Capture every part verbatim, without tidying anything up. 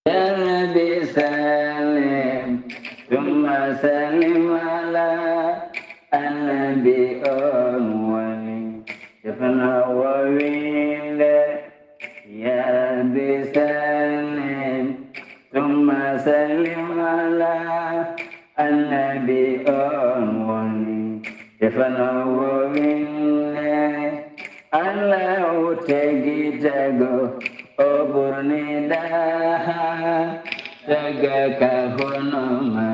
يا ربي سلم ثم سلم على النبي أول. Defna wowinde, ya Rabbi sallim, summa sallim ala annabi on woni. Defna wowinde, Allahu tagi tago, o ɓurni daha, taga ka hono ma.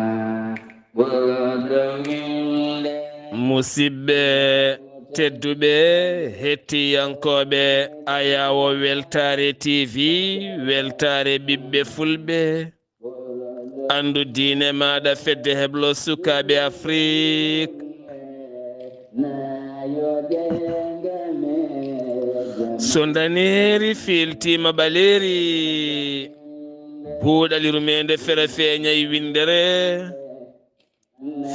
Musidɓe tedduɓe, hettiyankooɓe Ayawo Weltaare T V, Weltaare ɓiɓɓe Fulɓe, anndu diine maaɗa, fedde heblo sukaaɓe Afrik. So ndaneeri fiiltiima ɓaleeri, buuɗali rumeende fere feeñay winndere,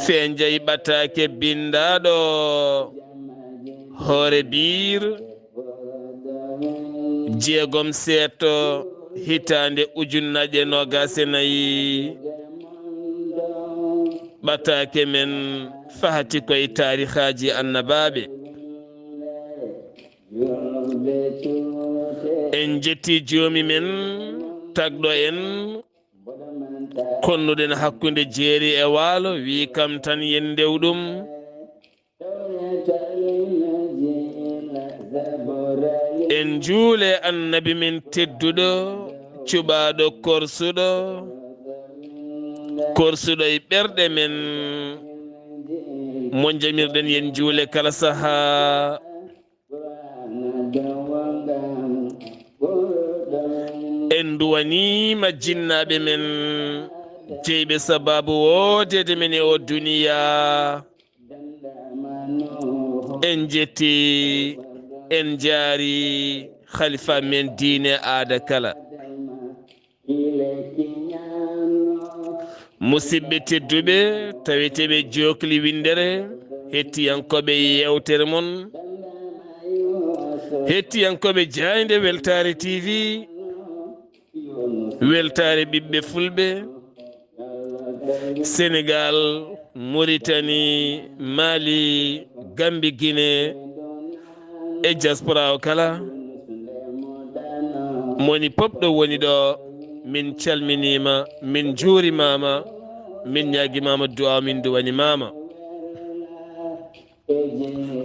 feeñay ɓataake binndaaɗo hoore biir, jeegom seeto, hitaande ujunnaaje noogaas e nayi. Ɓataake men fahati koye taarihaaji annabaaɓe. En njetti joomi men tagɗo en, konnuɗen hakkunde jeeri e waalo, wi kam tan yen ndew ɗum. En njuule annabi men tedduɗo, cuɓaaɗo korsuɗo, korsuɗo e ɓerɗe men, mo njamirɗen yen njuule kala sahaa. En nduwaniima jinnaaɓe men, jeyɓe sabaabu woodeede men e o duniya. En njetti, en njaari khalifa men diine aada kala. Musidɓe tedduɓe, taweteeɓe jokli winndere, hettiyankooɓe yeewtere mon, hettiyankooɓe jaaynde Weltaare T V, Weltaare ɓiɓɓe Fulɓe, Senegal, Mauritanie, Mali, Gambie, Guinée, e diaspora o kala. Moni pop ɗo woni ɗo, min calminiima, min njuurimaama, min ñaagimaama du'a, min duwanimaama.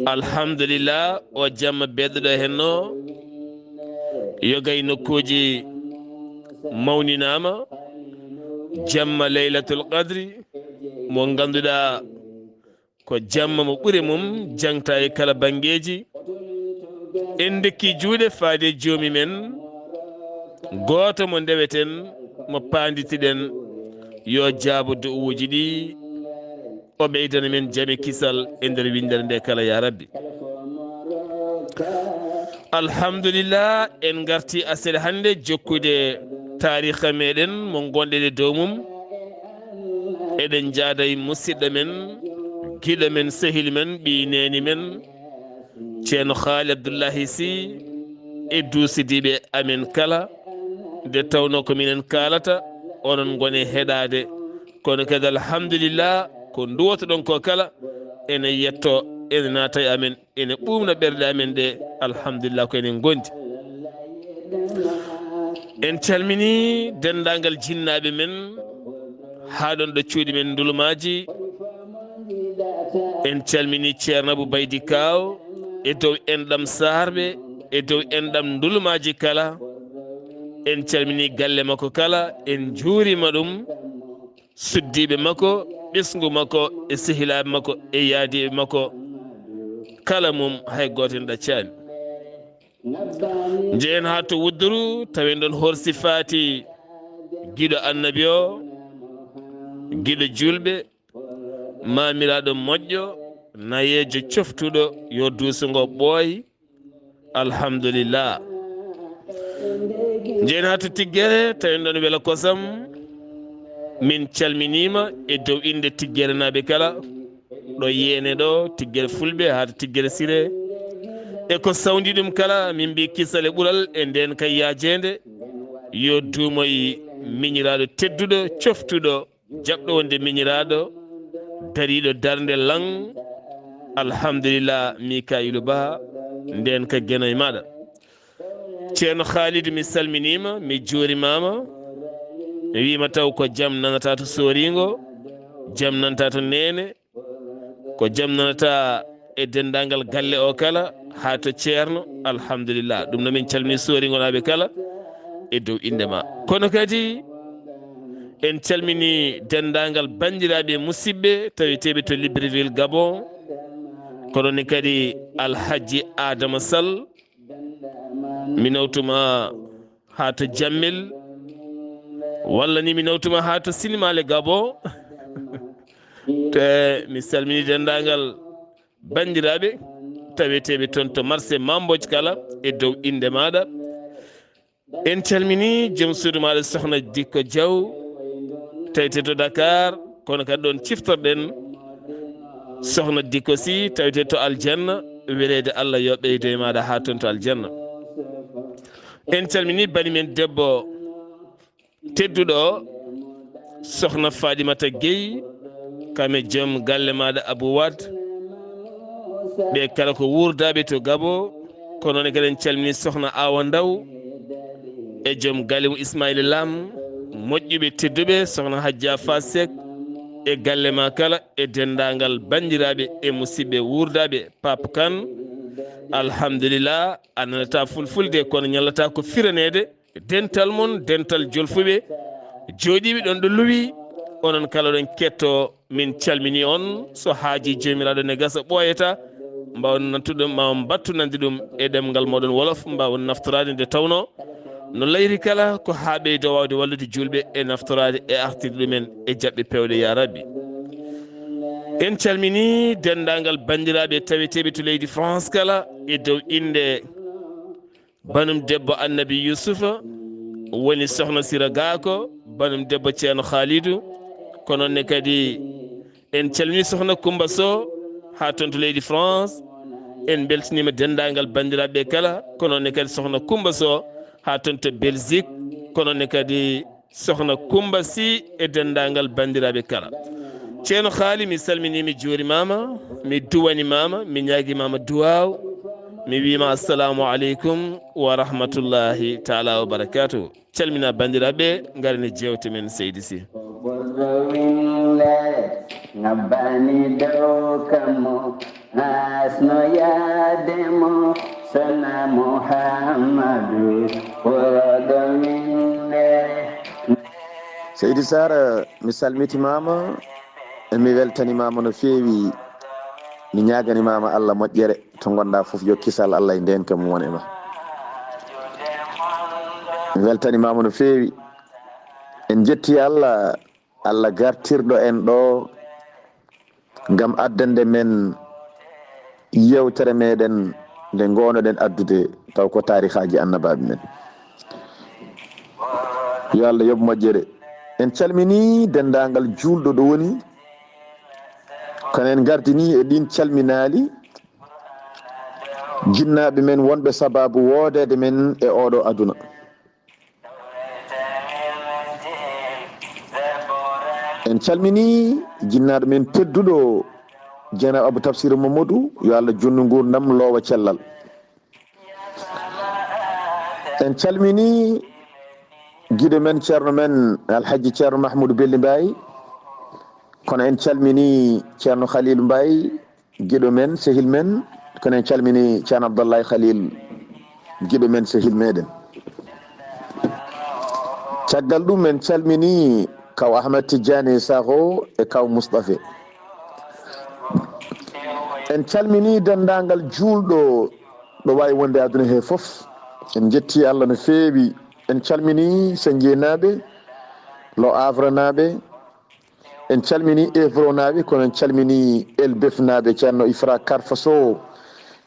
Alhamdulillah, o jamma beɗɗo henno, yogay nokkuuji mawninaama, jamma Laylatul Qadri, mo ngannduɗaa ko jamma mo ɓure mum jangta e kala banngeeji. En ndekki juuɗe faade joomi men, gooto mo ndeweten, mo paanditiɗen, yo jaabo du'uuji ɗi, o ɓeydana men jam e kisal e nder winndere nde kala, ya Rabbi. Alhamdulillah, en ngarti asel hannde jokkude taariikha meɗen mo ngonɗen e dow mum. Eɗen njaada e musidɗo men, giɗo men, sehil men, ɓii neeni men, Ceerno Haali Abdullahi Si, e duusidiiɓe amen kala, nde tawnoo ko minen kaalata, onon ngoni heɗaade. Kono kadi, alhamdulillah, ko nduwotoɗon ko kala, ene yetto, ene naata e amen, ene ɓuuɓna ɓerɗe amen ɗe, alhamdulillah, ko enen ngondi. En calmini denndaangal jinnaaɓe men, haa ɗon ɗo cuuɗi men Ndulmaaji. En calmini Ceerno Abou Baydi Kaaw, e dow enɗam Saarɓe, e dow enɗam Ndulmaaji kala. En calmini galle makko kala, en njuurima ɗum, suddiiɓe makko, ɓesngu makko, e sehilaaɓe makko, e yaadiiɓe makko, kala mum hay gooto en ɗaccaani. Njehen haa to Wudduru, tawen ɗon Horsi Faati, giɗo Annabi o, giɗo juulɓe, maamiraaɗo moƴƴo, nayeejo coftuɗo, yo duuso ngo ɓooy. Alhamdulillah. Njehen haa to Tiggere, tawen ɗon Welo Kosam. Min calminiima e dow innde Tiggerenaaɓe kala. Ɗo Yeene ɗo, Tiggere Fulɓe, haa to Tiggere Sire. E ko sawndi ɗum kala, min mbii kisal e ɓural e ndeen kay yaajeende. Yo duumoy miñiraaɗo tedduɗo, coftuɗo, jaɓɗo wonde miñiraaɗo, dariiɗo darnde lan. Alhamdulillah, Mikayilu Ba, ndeen ka Geno e maaɗa. Ceerno Khalid, mi salminiima, mi juurimaama. Mi wiima taw ko jam nanata to Sooringo, jam nanata to Neene, ko jam nanata e denndaangal galle o kala, haa to Ceerno. Alhamdulillah. Ɗum noon min calmini Sooringonaaɓe kala e dow innde ma. Kono kadi en calmini denndaangal banndiraaɓe e musidɓe taweteeɓe to Libreville, Gabon. Kono ni kadi Alhaji Adama Sall, mi nawtuma haa to Jammel, walla ni mi nawtuma haa to Sinimale Gabon. Te mi salmini denndaangal banndiraaɓe taweteeɓe toon to marché Mamboj kala e dow innde maaɗa. En calmini joom suudu maaɗa Sohna Dikko Diaw, tawetee to Dakar, kono kadi ɗoon ciftorɗen Sohna Dikko Sy, tawetee to Aljanna, weleede Allah yo ɓeydo e maaɗa haa toon to Aljanna. En calmini bani men debbo tedduɗo o, Sohna Fadimata Gueye, kam e joom galle maaɗa Abou Wade. Ɓe kala ko wuurdaaɓe to Gabo, ko noon kadi en calmini Sohna Awa Ndaw e joom galle mum Ismaila Lam, moƴƴuɓe tedduɓe, Sohna Hajja Fasek e galle ma kala, e denndaangal banndiraaɓe e musidɓe wuurdaaɓe Pape Kane. Alhamdulillah, a nanataa fulfulde, kono ñallata ko firaneede. Dental mon, dental jolfuɓe, jooɗiiɓe ɗon ɗo luwi, onon kala ɗon keɗotoo, min calminii on. So haajii Joomiraaɗo ne gasa ɓooyataa, mbaawon nattude ɗum, maa on mbattu nande ɗum e ɗemngal mooɗon Wolof, mbaawon naftoraade nde tawnoo no layri kala ko haa ɓeydoo waawde wallude juulɓe e naftoraade e artirde ɗumen e jaɓɓe peewɗe, yaa Rabbi. En calminii denndaangal banndiraaɓe taweteeɓe to leydi France kala e dow innde banum debbo Annabi Yusufa, woni Sohna Sira Gako, banum debbo Ceerno Khalidou. Ko noon ne kadi en calmini Sohna Kumba Sow haa toon to leydi France. En mbeltaniima denndaangal banndiraaɓe kala, ko noon ne kadi Sohna Kumba Sow haa toon to Belgique, ko noon ne kadi Sohna Kumba Sy e denndaangal banndiraaɓe kala. Ceerno Haali, mi salminii, mi juurimaama, mi duwanimaama, mi ñaagimaama duwaaw. Mi wiima assalamu aleykum wa rahmatullahi taala wa barakatuh. Calmina banndiraaɓe, ngaren e jeewte men, Seydi Sy. Ɓurɗo winde ngabbani dow kammu, asno yaade mo, Sona Muhammadu, ɓurɗo winde. Seydi Sara, mi salmitimaama, e mi weltanimaama no feewi. Mi ñaaganimaama Allah moƴƴere, to ngonɗaa fof, yo kisal Allah e ndeenka mum won e ma. Mi weltanimaama no feewi. En njetti Allah, Allah gartirɗo en ɗo ngam addande men yewtere meɗen nde ngoonoɗen addude, taw ko taarihaaji annabaaɓe men. Yo Allah yoɓ moƴƴere. En calmini denndaangal juulɗo ɗo woni, kono en ngardini e ɗin calminaali jinnaaɓe men wonɓe sabaabu woodeede men e oɗo aduna. En calmini jinnaaɗo men tedduɗo, Jeenaɓo Abou Tafsir Mamadou, yo Allah junnu nguurndam, loowa cellal. En calmini giɗo men, ceerno men, Alhaji Ceerno Mahmoudou Belli Mbaye, kono en calmini Ceerno Khalil Mbaye, giɗo men, sehil men, kono en calmini Ceerno Abdallahi Khalil, giɗo men, sehil meɗen. Caggal ɗum, en calmini kaw Ahmed Tidiane Sakho e kaw Moustapha. En calmini denndaangal juulɗo ɗo waawi wonde aduna he fof. En njetti Allah no feewi. En calmini Senjeenaaɓe, Lo Havrenaaɓe, en calmini Évronaaɓe, kono en calmini Elbefnaaɓe, Ceerno Ifra Karfa Sow.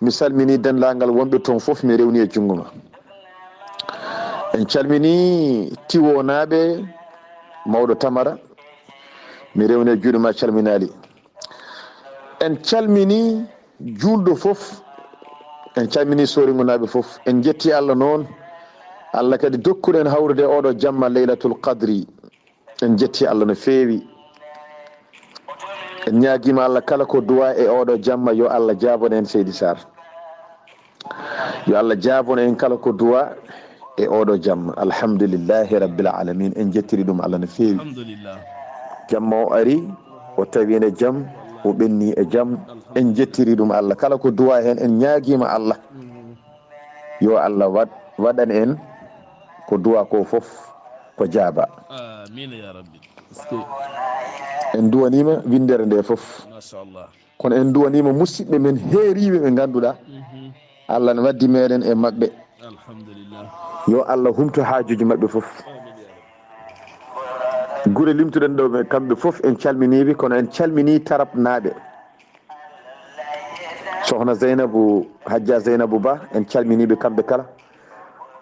Mi salmini denndaangal wonɓe toon fof, mi rewni e junngo ma. En calmini Tiwonaaɓe, Mawɗo Tamara, mi rewni e juuɗe ma, calminaali. En calmini juulɗo fof, en calmini Sooringonaaɓe fof. En njetti Allah noon, Allah kadi dokkuɗo en hawrude e oɗo jamma Leylatul Qadri. En jetti Allah no feewi. En ñaagiima Allah kala ko duwa e oɗo jamma, yo Allah jaabon en, Seydi Sarr. Yo Allah jaabon en kala ko duwa e oɗo jamma. Alhamdulillahi Rabbil Alamin. En jettiri ɗum Allah no feewi. Alhamdulillah. Jamma o ari, o tawi en e jam, o ɓenni e jam. En jettiri ɗum Allah. Kala ko duwa heen, en ñaagiima Allah. Yo Allah waɗ-, waɗan en ko duwa ko fof ko jaaba. Amiin ya Rabbi. Eskey. En duwaniima winndere nde fof. Machallah. Kono en duwaniima musidɓe men heeriiɓe ɓe ngannduɗaa, mhm, Allah ne waddi meɗen e maɓɓe. Alhamdulillah. Yo Allah humtu haajuuji maɓɓe fof. Amiin ya Rabbi. Gure limtuɗen ɗo ɓe, kamɓe fof en calminiiɓe, kono en calminii Tarabnaaɓe. Sohna Zeynabu, Hajja Zeynabu Ba, en calminiiɓe kamɓe kala.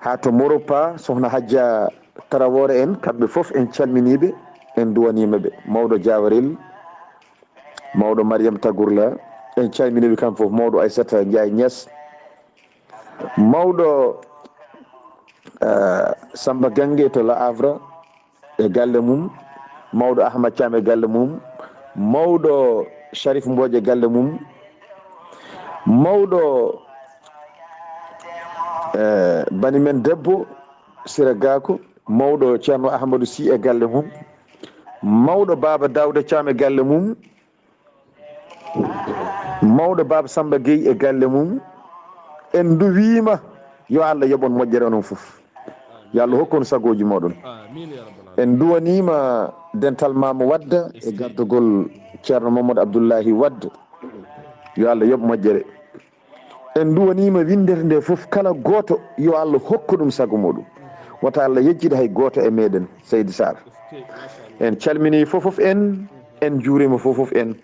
Haa to Moropa, Sohna Hajja Tarawore en, kamɓe fof en calminiiɓe, en duwaniima ɓe. Mawɗo Jawaril, mawɗo Mariam Tagurla, en calminiiɓe kamɓe fof. Mawɗo Aissata Ndiaye Niass, mawɗo, eh, Samba Gange to La Havre, e galle mum, mawɗo Ahmad Thiam e galle mum, mawɗo Sharif Mbodj e galle mum, mawɗo, eh, bani men debbo Sira Gakou, mawɗo Ceerno Ahmadou Sy e galle mum, mawɗo Baba Daouda Thiam e galle mum, mawɗo Baaba Samba Gueye e galle mum, en duwiima yo Allah yoɓon moƴƴere onon fof. Yo Allah hokkon sagooji mooɗon. Amiin ya rabbal alamin. En duwaniima dental Maama Wadda e gardogol Ceerno Mamadou Abdoullahi Wadda. Yo Allah yoɓ moƴƴere. En duwaniima winndere nde fof, kala gooto yo Allah hokku ɗum sago muɗum. Wata Allah yejjit hay gooto e meɗen, Seydi Sarr. En calminii fof fof en, en njuuriima fof fof en.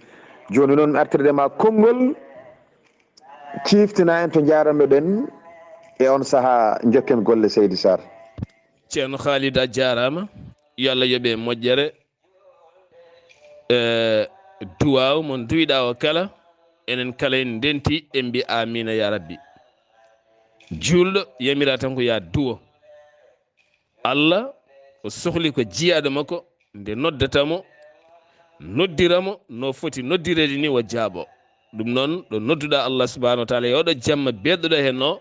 Jooni noon, mi artirde ma konngol, ciiftina en to njaaranno-ɗen e on sahaa, njokken golle, Seydi Sarr. Ceerno Khalid, a jaaraama. Yo Allah yoɓe moƴƴere. E duwaaw mo duwiɗaa o kala, enen kala en ndenti, en mbi amiina ya rabbi. Juulɗo yamira tan ko ya duwo. Allah o sohli ko jiyaaɗo makko nde noddata mo, noddira mo no foti noddireede ni, o jaabo. Ɗum noon, ɗo nodduɗaa Allah subhanahu wa taala e oɗo jamma beeɗɗoɗo heen o,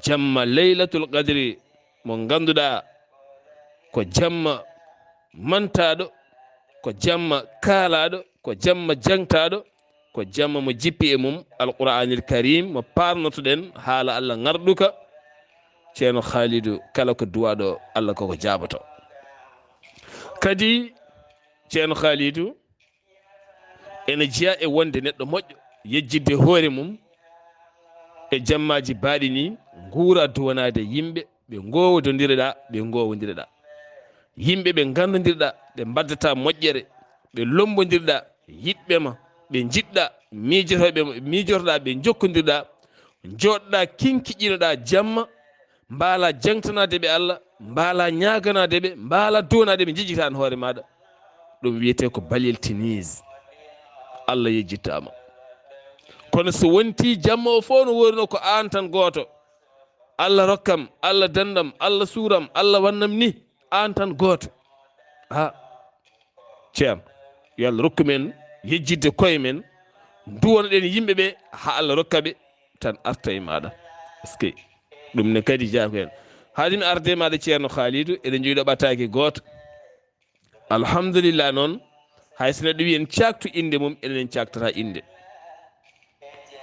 jamma Laylatul Qadri mo ngannduɗaa ko jamma mantaaɗo, ko jamma kaalaaɗo, ko jamma jangtaaɗo, ko jamma mo jippi e mum Alqur'aanil Kariim, mo paarnotoɗen haala Allah ŋarɗuka. Ceerno Khaalidu, kala ko duwaaɗo Allah koko jaaboto. Kadi Ceerno Khaalidu, ene jeya e wonde neɗɗo moƴƴo yejjitde hoore mum e jammaaji baaɗi ni, nguura duwanaade yimɓe, ɓe ngowodondiraɗa, ɓe ngowondiraɗa. Yimɓe ɓe nganndodirɗa, ɓe mbaddata moƴƴere, ɓe lombondirɗa, yiɗɓe ma, ɓe njiɗɗa, miijotooɓe ma, ɓe miijorɗa, ɓe njokkondirɗa, njooɗɗa, kinkiƴinoɗa jamma, mbaala jangtanaade ɓe Allah, mbaala ñaaganaade ɓe, mbaala duwanaade ɓe, njejjitaani hoore maaɗa. Ɗum wiyetee ko baliyel tinise. Allah yejjittaama. Kono so wontii jamma o fof no woori no ko aan tan gooto. Allah rokkam, Allah dandam, Allah suuram, Allah wannam ni, aan tan gooto. Ha, Ceerno, yo Allah rokku men yejjitde koye men, duwanoɗen yimɓe ɓe haa Allah rokka ɓe tan arta e maaɗa. Est-ce que ɗum ne kadi jeyaa ko heen? Haade mi arde e maaɗa, Ceerno Khaalidu, eɗen njogii ɗo ɓataake gooto. Alhamdulillah noon, hay so neɗɗo wii en caaktu innde mum, enen en caaktata innde.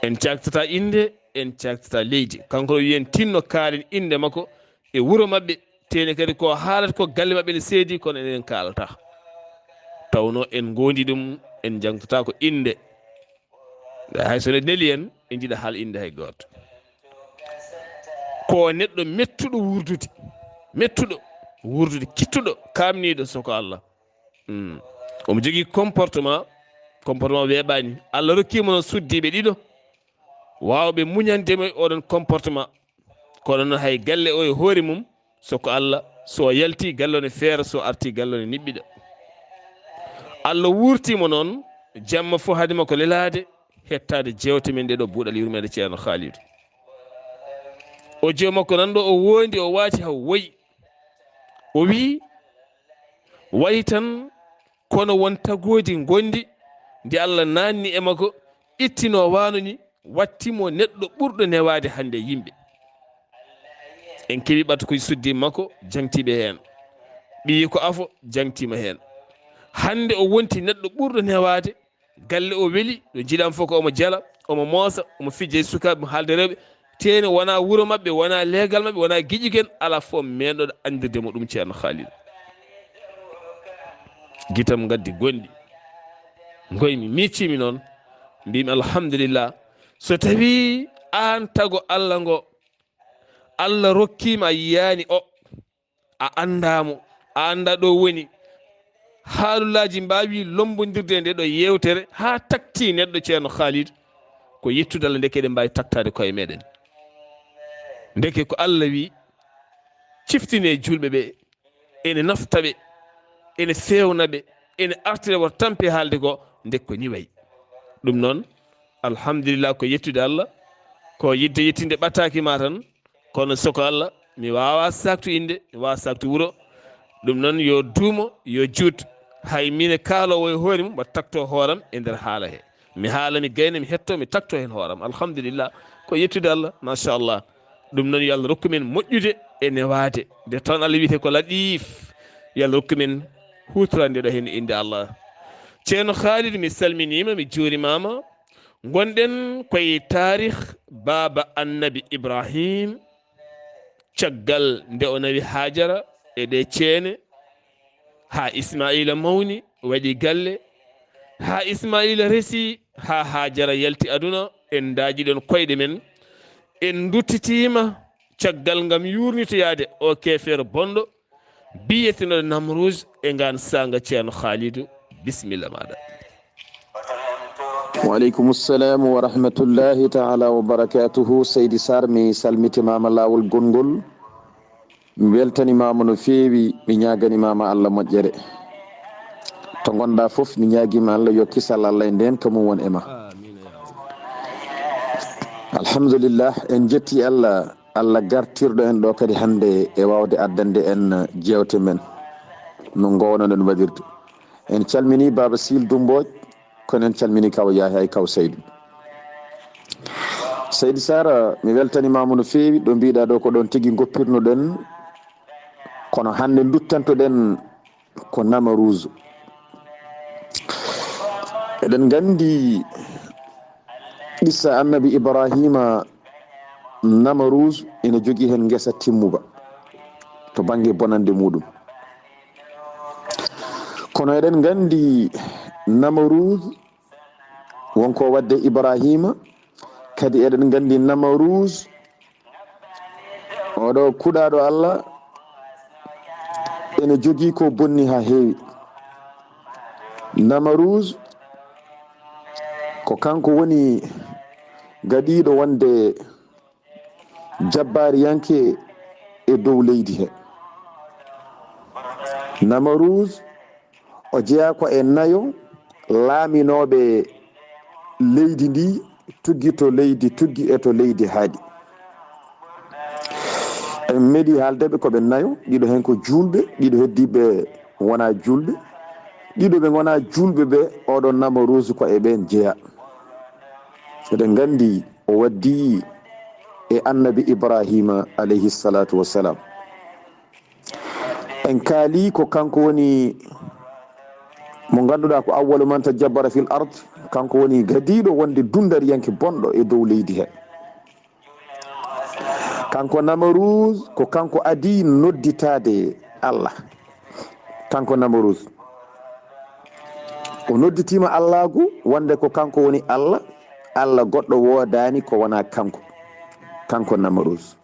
En caaktata innde, en caaktata leydi. Kanko o wii en tinno kaalen innde makko e wuro maɓɓe. Teeni kadi ko haalata ko galle maɓɓe ne seedi, kono enen en kaalata. Tawno en ngondi ɗum, en jangtata ko innde. Hay so neɗɗo neli en, en njiɗa haal innde hay gooto. Ko neɗɗo mettuɗo wurdude, mettuɗo wurdude, kittuɗo, kaamniiɗo soko Allah. Hmm. Omo jogii comportement, comportement weeɓaani. Allah rokkiima noon suddiiɓe ɗiɗo, waawɓe muñande mo e oɗon comportement. Kono noon hay galle o e hoore mum, soko Allah, so o yalti galle o ne feera, so o arti galle o ne niɓɓiɗa. Allah wuurtiima noon, jamma fof haade makko lelaade, hettaade jeewte men ɗe ɗo buuɗal yurmeende Ceerno Khaalidu. O jiyo makko nan ɗo, o wondi, o waati haw woyi. O wi'i, wayi tan kono won tagoodi ngondi ndi Allah naanni e makko, ittino waano ni, watti mo neɗɗo ɓurɗo newaade hannde yimɓe. En keɓi ɓatakuuji suddi makko, jaŋtiiɓe heen. Ɓiyi ko afo, jaŋtiima heen. Hannde o wonti neɗɗo ɓurɗo newaade, galle o weli, ɗo jiilaama fof ko omo jala, omo moosa, omo fija e sukaaɓe, omo haalda rewɓe. Teene wonaa wuro maɓɓe, wonaa leegal maɓɓe, wonaa giƴugen, alaa fof meeɗoɗo anndirde mo ɗum, Ceerno Khalil. Gitam ngaddi gonɗi. Ngoymi, miccimi noon, mbimi, "Alhamdulillah." So tawi aan tago Allah ngo, Allah rokkiima, a yiyaani o, a anndaa mo, a anndaa ɗo woni, haalulaaji mbaawi lombondirde nde ɗo yeewtere haa takti neɗɗo, Ceerno Khalid, ko yettude Allah ndeke eɗen mbaawi taktaade koye meɗen. Ndeke ko Allah wi, ciftine julɓe ɓe, ene nafta ɓe, ene fewna ɓe, ene artira woto tampi haalde ko, nde ko ni wayi. Ɗum noon, alhamdulillah, ko yettude Allah, ko yidde yettinde ɓattaaki ma tan, kono soko Allah, mi waawa saktu innde, mi waawa saktu wuro. Ɗum noon, yo duumo, yo juut. Hay mine kaaloowo e hoore mum, mbaɗa takto hooram e nder haala he. Mi haala, mi gayna, mi hetto, mi takto heen hooram. Alhamdulillah, ko yettude Allah, machallah. Ɗum noon, yo Allah rokku men moƴƴude e newaade. Nde tan Allah wiyetee ko Latif, yo Allah rokku men huutorande ɗo heen innde Allah. Ceerno Khalid, mi salminiima, mi juurimaama. Ngonɗen koye taarih baaba Annabi Ibrahim, caggal nde o nawi Haajara e ɗe ceene, haa Ismaila mawni, waɗi galle, haa Ismaila resi, haa Haajara yalti aduna, en ndaaji ɗon koyɗe men. En nduttitiima caggal ngam yuurnitoyaade o keefeero bonɗo, biyetenoɗo Namruus e ngaan saanga. Ceerno Khaalidu, bisimilla maaɗa. Wa aleykum salam wa rahmatullahi taala wa barakatuhu. Seydi Sarr, mi salmitimaama laawol gonngol. Mi weltanimaama no feewi, mi ñaaganimaama Allah moƴƴere. To ngonɗaa fof, mi ñaagiima Allah yo kisal Allah e ndeenka mum won e ma. Alhamdulillah, en njetti Allah, Allah gartirɗo en ɗo kadi hannde e waawde addande en jeewte men no ngownoɗen waɗirde. En calminii Baaba Siil Dumbooƴ, kono en calminii Kaw Yahya e Kaw Saydu. Seydi Sara, mi weltanimaama no feewi, ɗo mbiɗa ɗo ko ɗon tigi ngoppirnoɗen, kono hannde nduttantoɗen ko Namaruuzu. Eɗen nganndi qissa Annabi Ibrahima, Namaruuzu ina jogii heen ngesa timmuba to bannge bonannde muɗum. Kono eɗen nganndi Namaruuzu wonko waɗde Ibrahima, kadi eɗen nganndi Namaruuzu, oɗo kuɗaaɗo Allah, ene jogii ko bonni haa heewi. Namaruuzu ko kanko woni gaɗiiɗo wonde jabbaariyanke e dow leydi he. Namaruuzu o jeyaa ko e nayo laaminooɓe leydi ndi, tuggi to leydi tuggi e to leydi haaɗi. En meeɗi haaldeɓe ko ɓe nayo, ɗiɗo heen ko juulɓe, ɗiɗo heddiiɓe wonaa juulɓe, ɗiɗo ɓe ngonaa juulɓe ɓe, oɗo Namaruuzu ko e ɓeen jeyaa. Eɗen nganndi o waddi e Annabi Ibrahima alayhi salatu wassalam. En kaali ko kanko woni mo ngannduɗaa ko awwalu man tajabbara fil ard, kanko woni gadiiɗo wonde dundariyanke bonɗo e dow leydi he. Kanko Namaruuzu ko kanko adii nodditaade Allah. Kanko Namaruuzu o nodditiima Allaagu wonde ko kanko woni Allah, Allah goɗɗo woodaani ko wonaa kanko. Kanko Namaruuzu.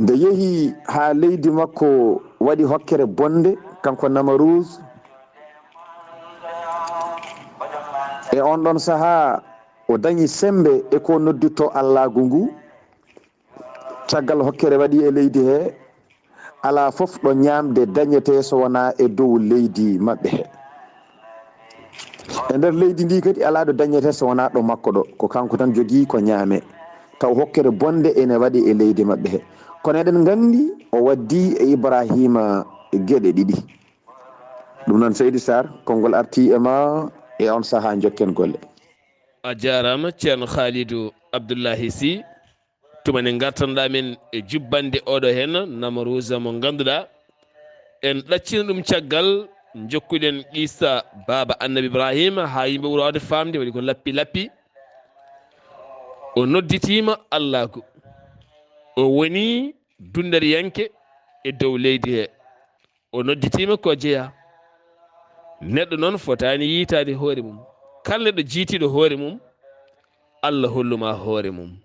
Nde yehi haa leydi makko waɗi hokkere bonde, kanko Namaruuzu, e on ɗon sahaa o dañi semmbe e ko nodditoo Allaagu ngu. Caggal hokkere waɗi e leydi he, alaa fof ɗo ñaamde dañetee so wonaa e dow leydi maɓɓe he. E nder leydi ndi kadi alaa ɗo dañete so wonaa ɗo makko ɗo. Ko kanko tan jogii ko ñaame. Taw hokkere bonde ene waɗi e leydi maɓɓe he. Kono eɗen nganndi o waddi e Ibrahima geɗe ɗiɗi. Ɗum noon, Seydi Sarr, konngol arti e ma e on sahaa, njokken golle. A jaaraama, Ceerno Khalidou Abdoulahi Sy. Tuma nde ngartanɗaa men e jubbande oɗo heen Namaruusa mo ngannduɗaa, en ɗaccina ɗum caggal, njokkuɗen qissa baaba Annabi Ibrahima haa yimɓe ɓuri waawde faamde, waɗi ko lappi lappi. O nodditiima Allaahu. O woni dunndariyanke e dow leydi he. O nodditiima ko jeyaa. Neɗɗo noon fotaani yiytaade hoore mum. Kala neɗɗo jiytiiɗo hoore mum, Allah holluma hoore mum.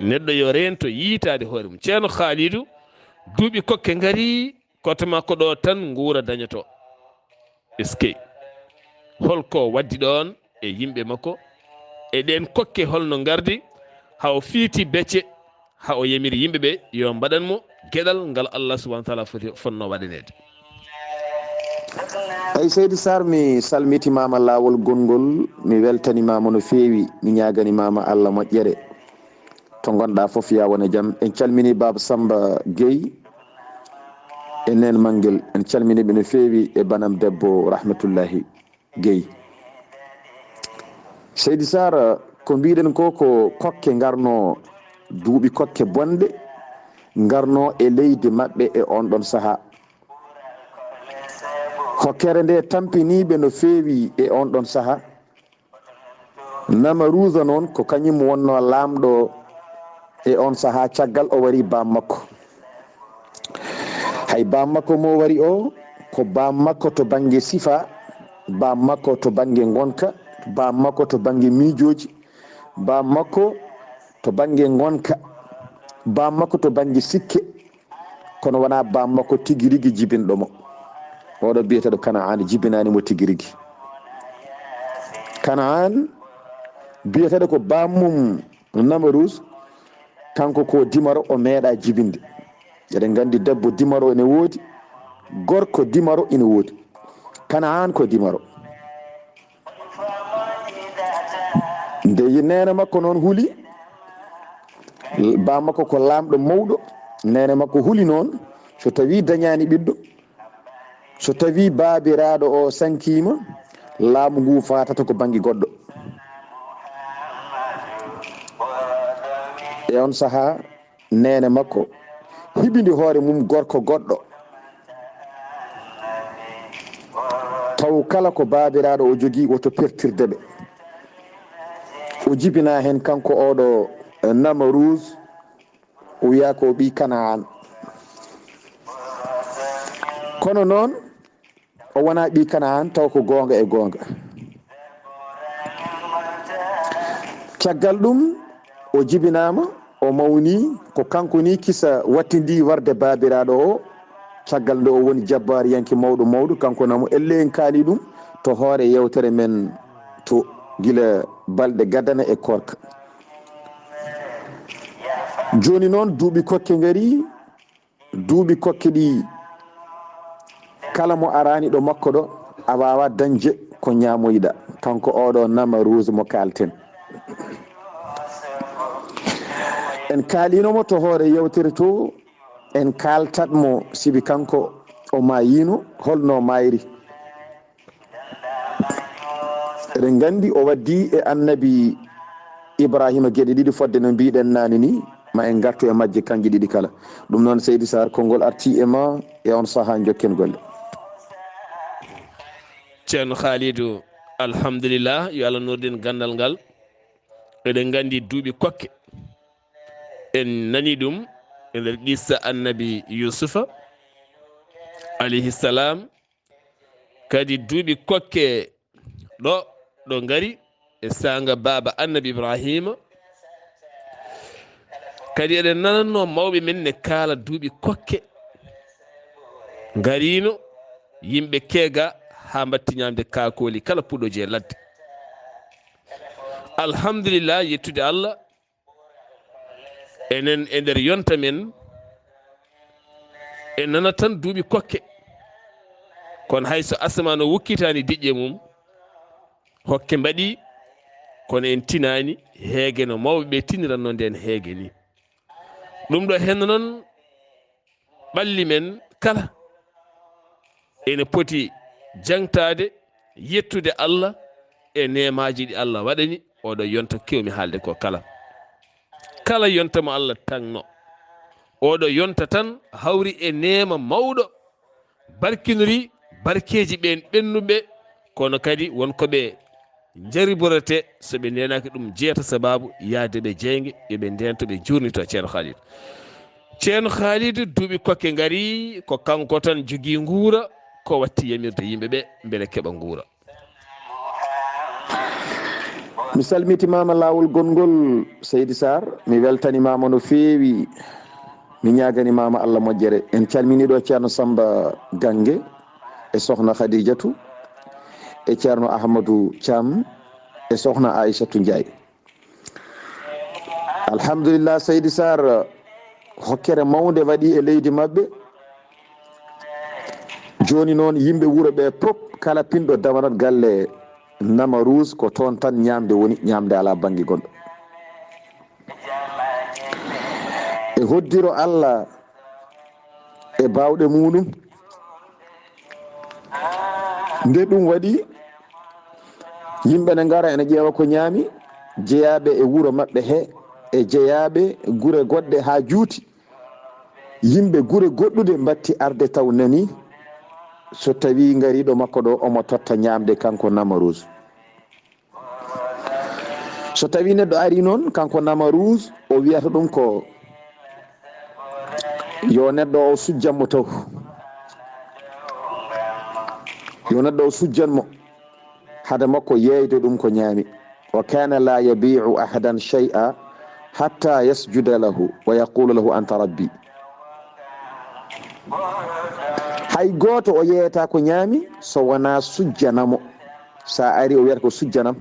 Neɗɗo yo reento yiytaade hoore mum. Ceerno Khalidou, duuɓi kokke ngarii, koto makko ɗo tan nguura dañoto. Eskey. Holko waddi ɗoon e yimɓe makko? E ɗeen kokke holno ngardi? Haa o fiiti becce, haa o yamiri yimɓe ɓe yo mbaɗan mo geɗal ngal Allah subhanahu wa taala foti, fotno waɗaneede. Ay, Seydi Sarr, mi salmitimaama laawol gonngol, mi weltanimaama no feewi, mi ñaaganimaama Allah moƴƴere. To ngonɗaa fof, yaa won e jam. En calminii Baaba Samba Gueye e Neen Manngel. En calminii ɓe no feewi e banam debbo Rahmatullahi Gueye. Seydi Sarr, ko mbiɗen ko, ko kokke ngarno, duuɓi kokke bonɗe ngarno e leydi maɓɓe e on ɗon sahaa. Hokkere nde tampiniiɓe no feewi e on ɗon sahaa. Namaruusa noon, ko kañum wonnoo laamɗo e on sahaa, caggal o wari baam makko. Hay baam makko mo wari o, ko baam makko to bannge sifa, baam makko to bannge ngonka, baam makko to bannge miijooji, baam makko to bannge ngonka, baam makko to bannge sikke. Kono wonaa baam makko tigi rigi jibinɗo mo. Oɗo biyeteeɗo Kanaan jibinaani mo tigi rigi. Kanaan biyeteeɗo ko baam mum Namaruus, kanko ko dimaro, o meeɗa jibinde. Eɗen nganndi debbo dimaro ene woodi, gorko dimaro ene woodi. Kanaan ko dimaro. Nde yi-, neene makko noon huli, baam makko ko laamɗo mawɗo, neene makko huli noon, so tawii dañaani ɓiɗɗo, so tawii baabiraaɗo o sankiima, laamu ngu faatata ko bannge goɗɗo. E on sahaa, neene makko hibini hoore mum gorko goɗɗo. Taw kala ko baabiraaɗo o jogii, woto pertirde ɓe. O jibinaa heen kanko oɗo, eh, Namaruus, o wiyaa ko ɓii Kanaan. Kono noon, o wonaa ɓii Kanaan, taw ko goonga e goonga. Caggal ɗum, o jibinaama, o mawni, ko kanko ni kisa wattindi warde baabiraaɗo o, caggal nde o woni jabbaariyanke mawɗo mawɗo, kanko namo, elle en kaali ɗum to hoore yewtere men to gila balɗe gadana e koorka. Jooni noon, duuɓi kokke ngari, duuɓi kokke ɗi, kala mo araani ɗo makko ɗo, a waawaa dañde ko ñaamoyɗa. Kanko oɗo Namaruus mo kaalten. En kaaliino mo to hoore yewtere to, en kaaltat mo sibi kanko o maayiino, holno maayri. Eɗen nganndi o waddi e Annabi Ibrahima geɗe ɗiɗi, fodde no mbiɗen naane ni, ma en ngartu e majje kanje ɗiɗi kala. Ɗum noon, Seydi Sarr, konngol arti e ma e on sahaa, njokken golle. Ceerno Khalidou, alhamdulillah, yo Allah nurɗin ganndal ngal. Eɗen nganndi duuɓi kokke, en nani ɗum e nder qissa Annabi Yusufa, alayhi salam. Kadi duuɓi kokke ɗo, ɗo ngari e saanga baaba Annabi Ibrahima. Kadi eɗen nanannoo mawɓe men ne kaala duuɓi kokke ngariino, yimɓe keega haa mbatti ñaamde kaakooli kala puɗooji e ladde. Alhamdulillah, yettude Allah, enen e nder yonta men, en nana tan duuɓi kokke. Kono hay so asamaan o wukkitaani diƴƴe mum, hokke mbaɗi, kono en tinaani heege no mawɓe ɓe tiniranno nden heege ni. Ɗum ɗo henno noon, ɓalli men kala ene poti jaŋtaade, yettude Allah e neemaaji ɗi Allah waɗani oɗo yonta kewmi haalde ko kala. Kala yonta mo Allah tagno, oɗo yonta tan hawri e neema mawɗo, barkinori barkeeji ɓeen ɓennuɓe, kono kadi won ko ɓe njariborete so ɓe ndeenaaki ɗum jeeta sababu yahde ɓe jeynge, yo ɓe ndeento ɓe juurnito Ceerno Khalid. Ceerno Khalid, duuɓi kokke ngari, ko kanko tan jogii nguura, ko watti yamirde yimɓe ɓe mbele keɓa nguura. Mi salmitimaama laawol gonngol, Seydi Sarr, mi weltanimaama no feewi, mi ñaaganimaama Allah moƴƴere. En calminii ɗo Ceerno Samba Gange e Sohna Khadijatu e Ceerno Ahmadou Thiam e Sohna Aïssatou Ndiaye. Alhamdulillah, Seydi Sarr, hokkere mawnde waɗi e leydi maɓɓe. Jooni noon, yimɓe wuro ɓe pop, kala pinɗo damanat galle Namaruz, ko toon tan ñaamde woni, ñaamde alaa bannge gonɗo. E hoddiro Allah e baawɗe muɗum. Nde ɗum waɗi, yimɓe ne ngara ene ƴeewa ko ñaami, jeyaaɓe e wuro maɓɓe he, e jeyaaɓe gure goɗɗe haa juuti. Yimɓe gure goɗɗuɗe mbatti arde taw nani, so tawi ngariiɗo makko ɗo omo totta ñaamde kanko Namaruz. So tawi neɗɗo ari noon, kanko Namaruz, o wiyata ɗum ko yo neɗɗo o sujjan mo taw. Yo neɗɗo o sujjan mo hade makko yeeyde ɗum ko ñaami. Wa kana la yabi'u ahadan shay'a hatta yasjuda lahu wa yaqulu lahu anta rabbi. Hay gooto o yeeyata ko ñaami so wonaa sujjana mo. Sa ari o wiyata ko sujjanam.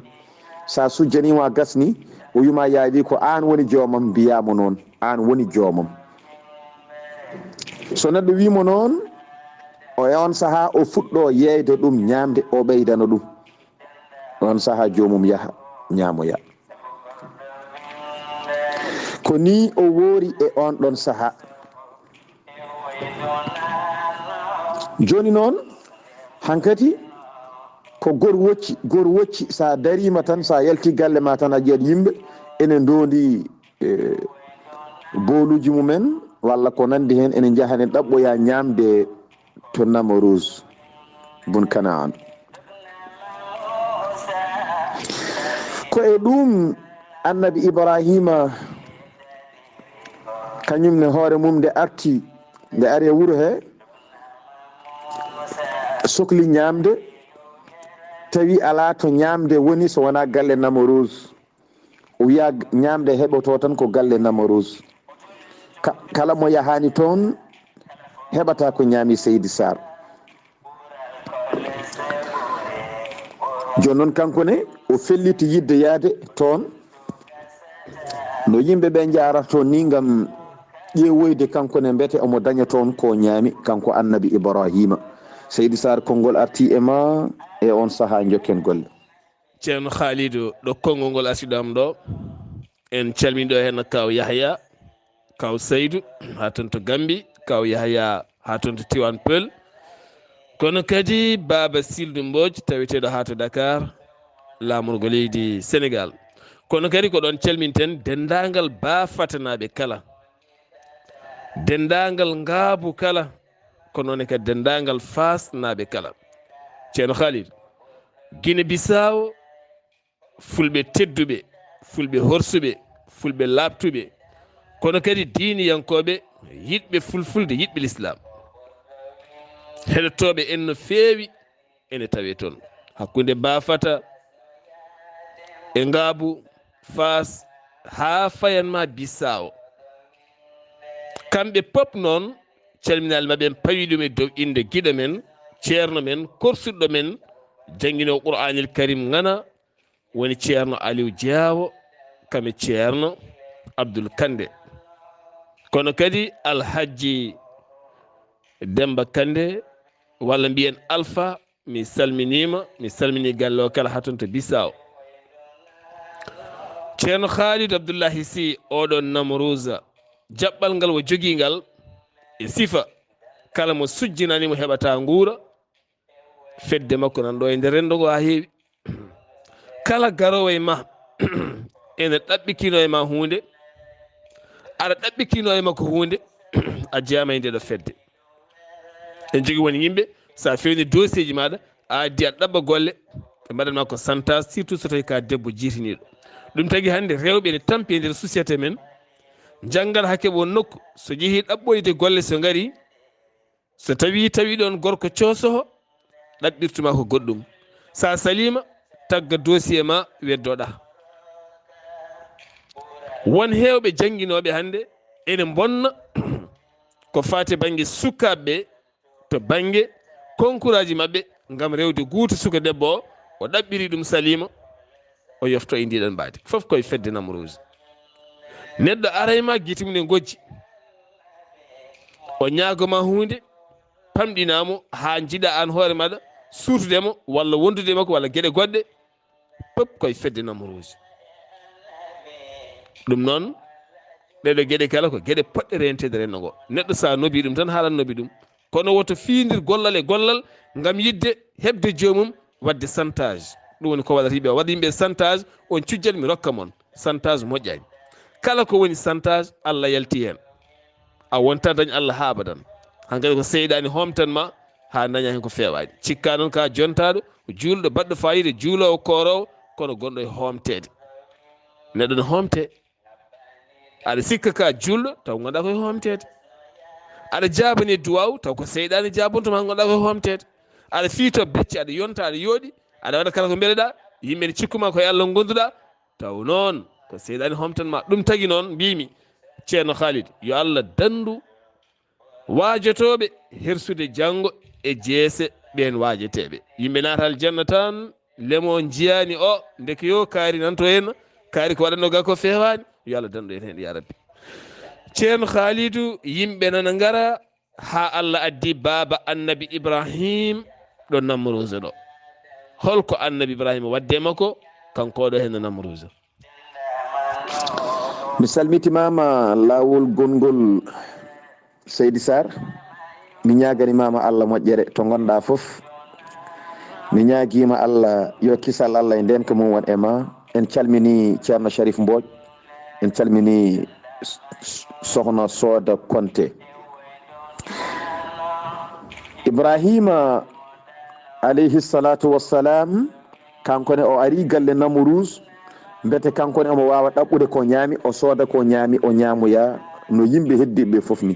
Sa sujjaniima a gasni, o wima yaawi ko aan woni joomam, mbiyaa mo noon, aan woni joomam. So neɗɗo wii mo noon, o e on sahaa o fuɗɗo yeeyde ɗum ñaamde, o ɓeydano ɗum. On sahaa joomum yaha ñaamoya. Ko nii o woori e on ɗon sahaa. Jooni noon, hankati ko gor wocci, gor wocci, sa dariima tan, sa yalti galle ma tan, a ƴeet yimɓe ene ndoondi e booluuji mumen, walla ko nanndi heen, ene njaha ne ɗaɓɓoya ñaamde to Namaruz bun Kanaan. Ko e ɗum Annabi Ibraahiima, kañum ne hoore mum nde arti, nde ari e wuro he, sokli ñaamde, tawi alaa to ñaamde woni so wonaa galle Namaruz. O wiya ñaamde heɓoto tan ko galle Namaruz. Ka-, kala mo yahaani toon heɓata ko ñaami Seydi Sarr. Jooni noon kanko ne o felliti yidde yaade toon. No yimɓe ɓe njaarata toon ni ngam ƴeewoyde kanko ne mbete omo daña toon ko ñaami kanko Annabi Ibraahiima. Seydi Sarr, konngol arti e ma e on sahaa njokken golle. Ceerno Khalidou, ɗo konngol ngol arti ɗo am ɗo, en calmini ɗo heen Kaw Yahya, Kaw Seydou, haa toon to Gambi, Kaw Yahya, haa toon to Tiwaan Pël. Kono kadi Baaba Sildu Mbooj, taweteeɗo haa to Dakar, laamorgo leydi Senegal. Kono kadi ko ɗoon calminten denndaangal Baafatanaaɓe kala, denndaangal Ngaabu kala, ko noon e kadi denndaangal Faasnaaɓe kala. Ceerno Khalid, Gine Bisaawo, fulɓe tedduɓe, fulɓe horsuɓe, fulɓe laaɓtuɓe, kono kadi diiniyankooɓe, yiɗɓe fulfulde, yiɗɓe lislaam. Heɗotooɓe en no feewi ene tawee toon. Hakkunde Baafata e Ngaabu, Faas, haa fayan ma Bissaawo. Kamɓe pop noon, calminaali maɓɓe, en pawi ɗum e dow innde giɗo men, ceerno men, korsuɗo men, jannginoowo Qur'aanil Karim ŋana, woni Ceerno Aliw Jaawo, kam e Ceerno Abdul Kande. Kono kadi Alhajji Demba Kande, walla mbiyen Alfa mi salminiima, mi salminii galle o kala haa toon to Bissau. Ceerno Khalid Abdullahi Sy, oɗon Namruuza, jaɓɓal ngal o jogii ngal e sifa, kala mo sujjinani mo heɓataa nguura, fedde makko nan ɗo e nder renndo ngo haa heewi. Kala garoowo e ma ene ɗaɓɓikinoo e ma huunde, aɗa ɗaɓɓikinoo e makko huunde, a jeyaama e nde ɗo fedde. En jogii won yimɓe, so a feewni dossier ji maaɗa, a addi aɗa ɗaɓɓa golle, ɓe mbaɗan ma ko chantage, surtout so tawi ka debbo jiitiniiɗo. Ɗum tagi hannde rewɓe ene tampi e nder société men, njanngan haa keɓa won nokku, so jehii ɗaɓɓoyde golle so ngari, so tawi tawi ɗon gorko coosoho, ɗaɓɓirtuma ko goɗɗum. Sa saliima, tagga dossier ma, weddoɗa. Won heewɓe jannginooɓe hannde ene mbonna ko faati bannge sukaaɓe, to bannge konkuraaji maɓɓe, ngam rewde guuto suka debbo o, o ɗaɓɓiri ɗum saliima, o yofto e ndiɗon mbaadi. Fof koye fedde Namruuza. Neɗɗo aray ma, gite mum ne ngojji. O ñaago ma huunde, pamɗinaa mo haa njiɗa aan hoore maaɗa suutude mo, walla wondude e makko, walla geɗe goɗɗe. Fof koye fedde Namruuza. Ɗum noon, ɗeɗo geɗe kala ko geɗe poɗɗe reenteede renndo ngo. Neɗɗo so a nobi ɗum tan, haalan nobi ɗum. Kono woto fiindir gollal e gollal ngam yiɗde heɓde joomum, waɗde chantage. Ɗum woni ko waɗata yimɓe, waɗa yimɓe chantage, on cujjat mi rokka mon. Chantage moƴƴaani. Kala ko woni chantage, Allah yalti heen. A wonta dañ Allah haa abadan. Hankadi ko seyɗaani hoomtan ma haa daña heen ko feewaani. Cikka noon ka jontaaɗo, juulɗo, baɗɗo faayiida, juuloowo, kooroowo, kono gonɗo e hoomteede. Neɗɗo ne hoomte. Aɗa sikka ka juulɗo, taw ngonɗa koye hoomteede. Aɗa jaabani duwaaw, taw ko seyɗaani jaabonto ma, ngonɗa koye hoomteede. Aɗa fiito becce, aɗa yonta, aɗa yooɗi, aɗa waɗa kala ko mbeɗeɗa, yimɓe ne cikkuma koye Allah ngonduɗa, taw noon ko seyɗaani hoomtan ma. Ɗum tagi noon mbimi, Ceerno Khalid, yo Allah dandu waajotooɓe hersude janngo e jeese ɓeen waajeteeɓe. Yimɓe naata aljanna tan, lemo njiyaani o, ndeke yo kaari nan to henna, kaari ko waɗanno ga ko feewaani, yo Allah dandu en heen, ya Rabbi. Ceerno Khaalidu, yimɓe nana ngara haa Allah addi baaba Annabi Ibrahim ɗo Namruuza ɗo. Holko Annabi Ibrahim wadde makko, kanko ɗo henna Namruuza? Mi salmitimaama laawol gonngol Seydi Sarr. Mi ñaaganimaama Allah moƴƴere to ngonɗa fof. Mi ñaagiima Allah yo kisal Allah e ndeenka mum won e ma. En calmini Ceerno Sharif Mbooƴ. En calmini s-, s-, Sohna Sooda Konte. Ibrahima alayhi salatu wassalam, kanko ne o ari galle Namruuz, mbete kanko ne omo waawa ɗaɓɓude ko ñaami, o sooda ko ñaami, o ñaamoya no yimɓe heddiiɓe ɓe fof ni.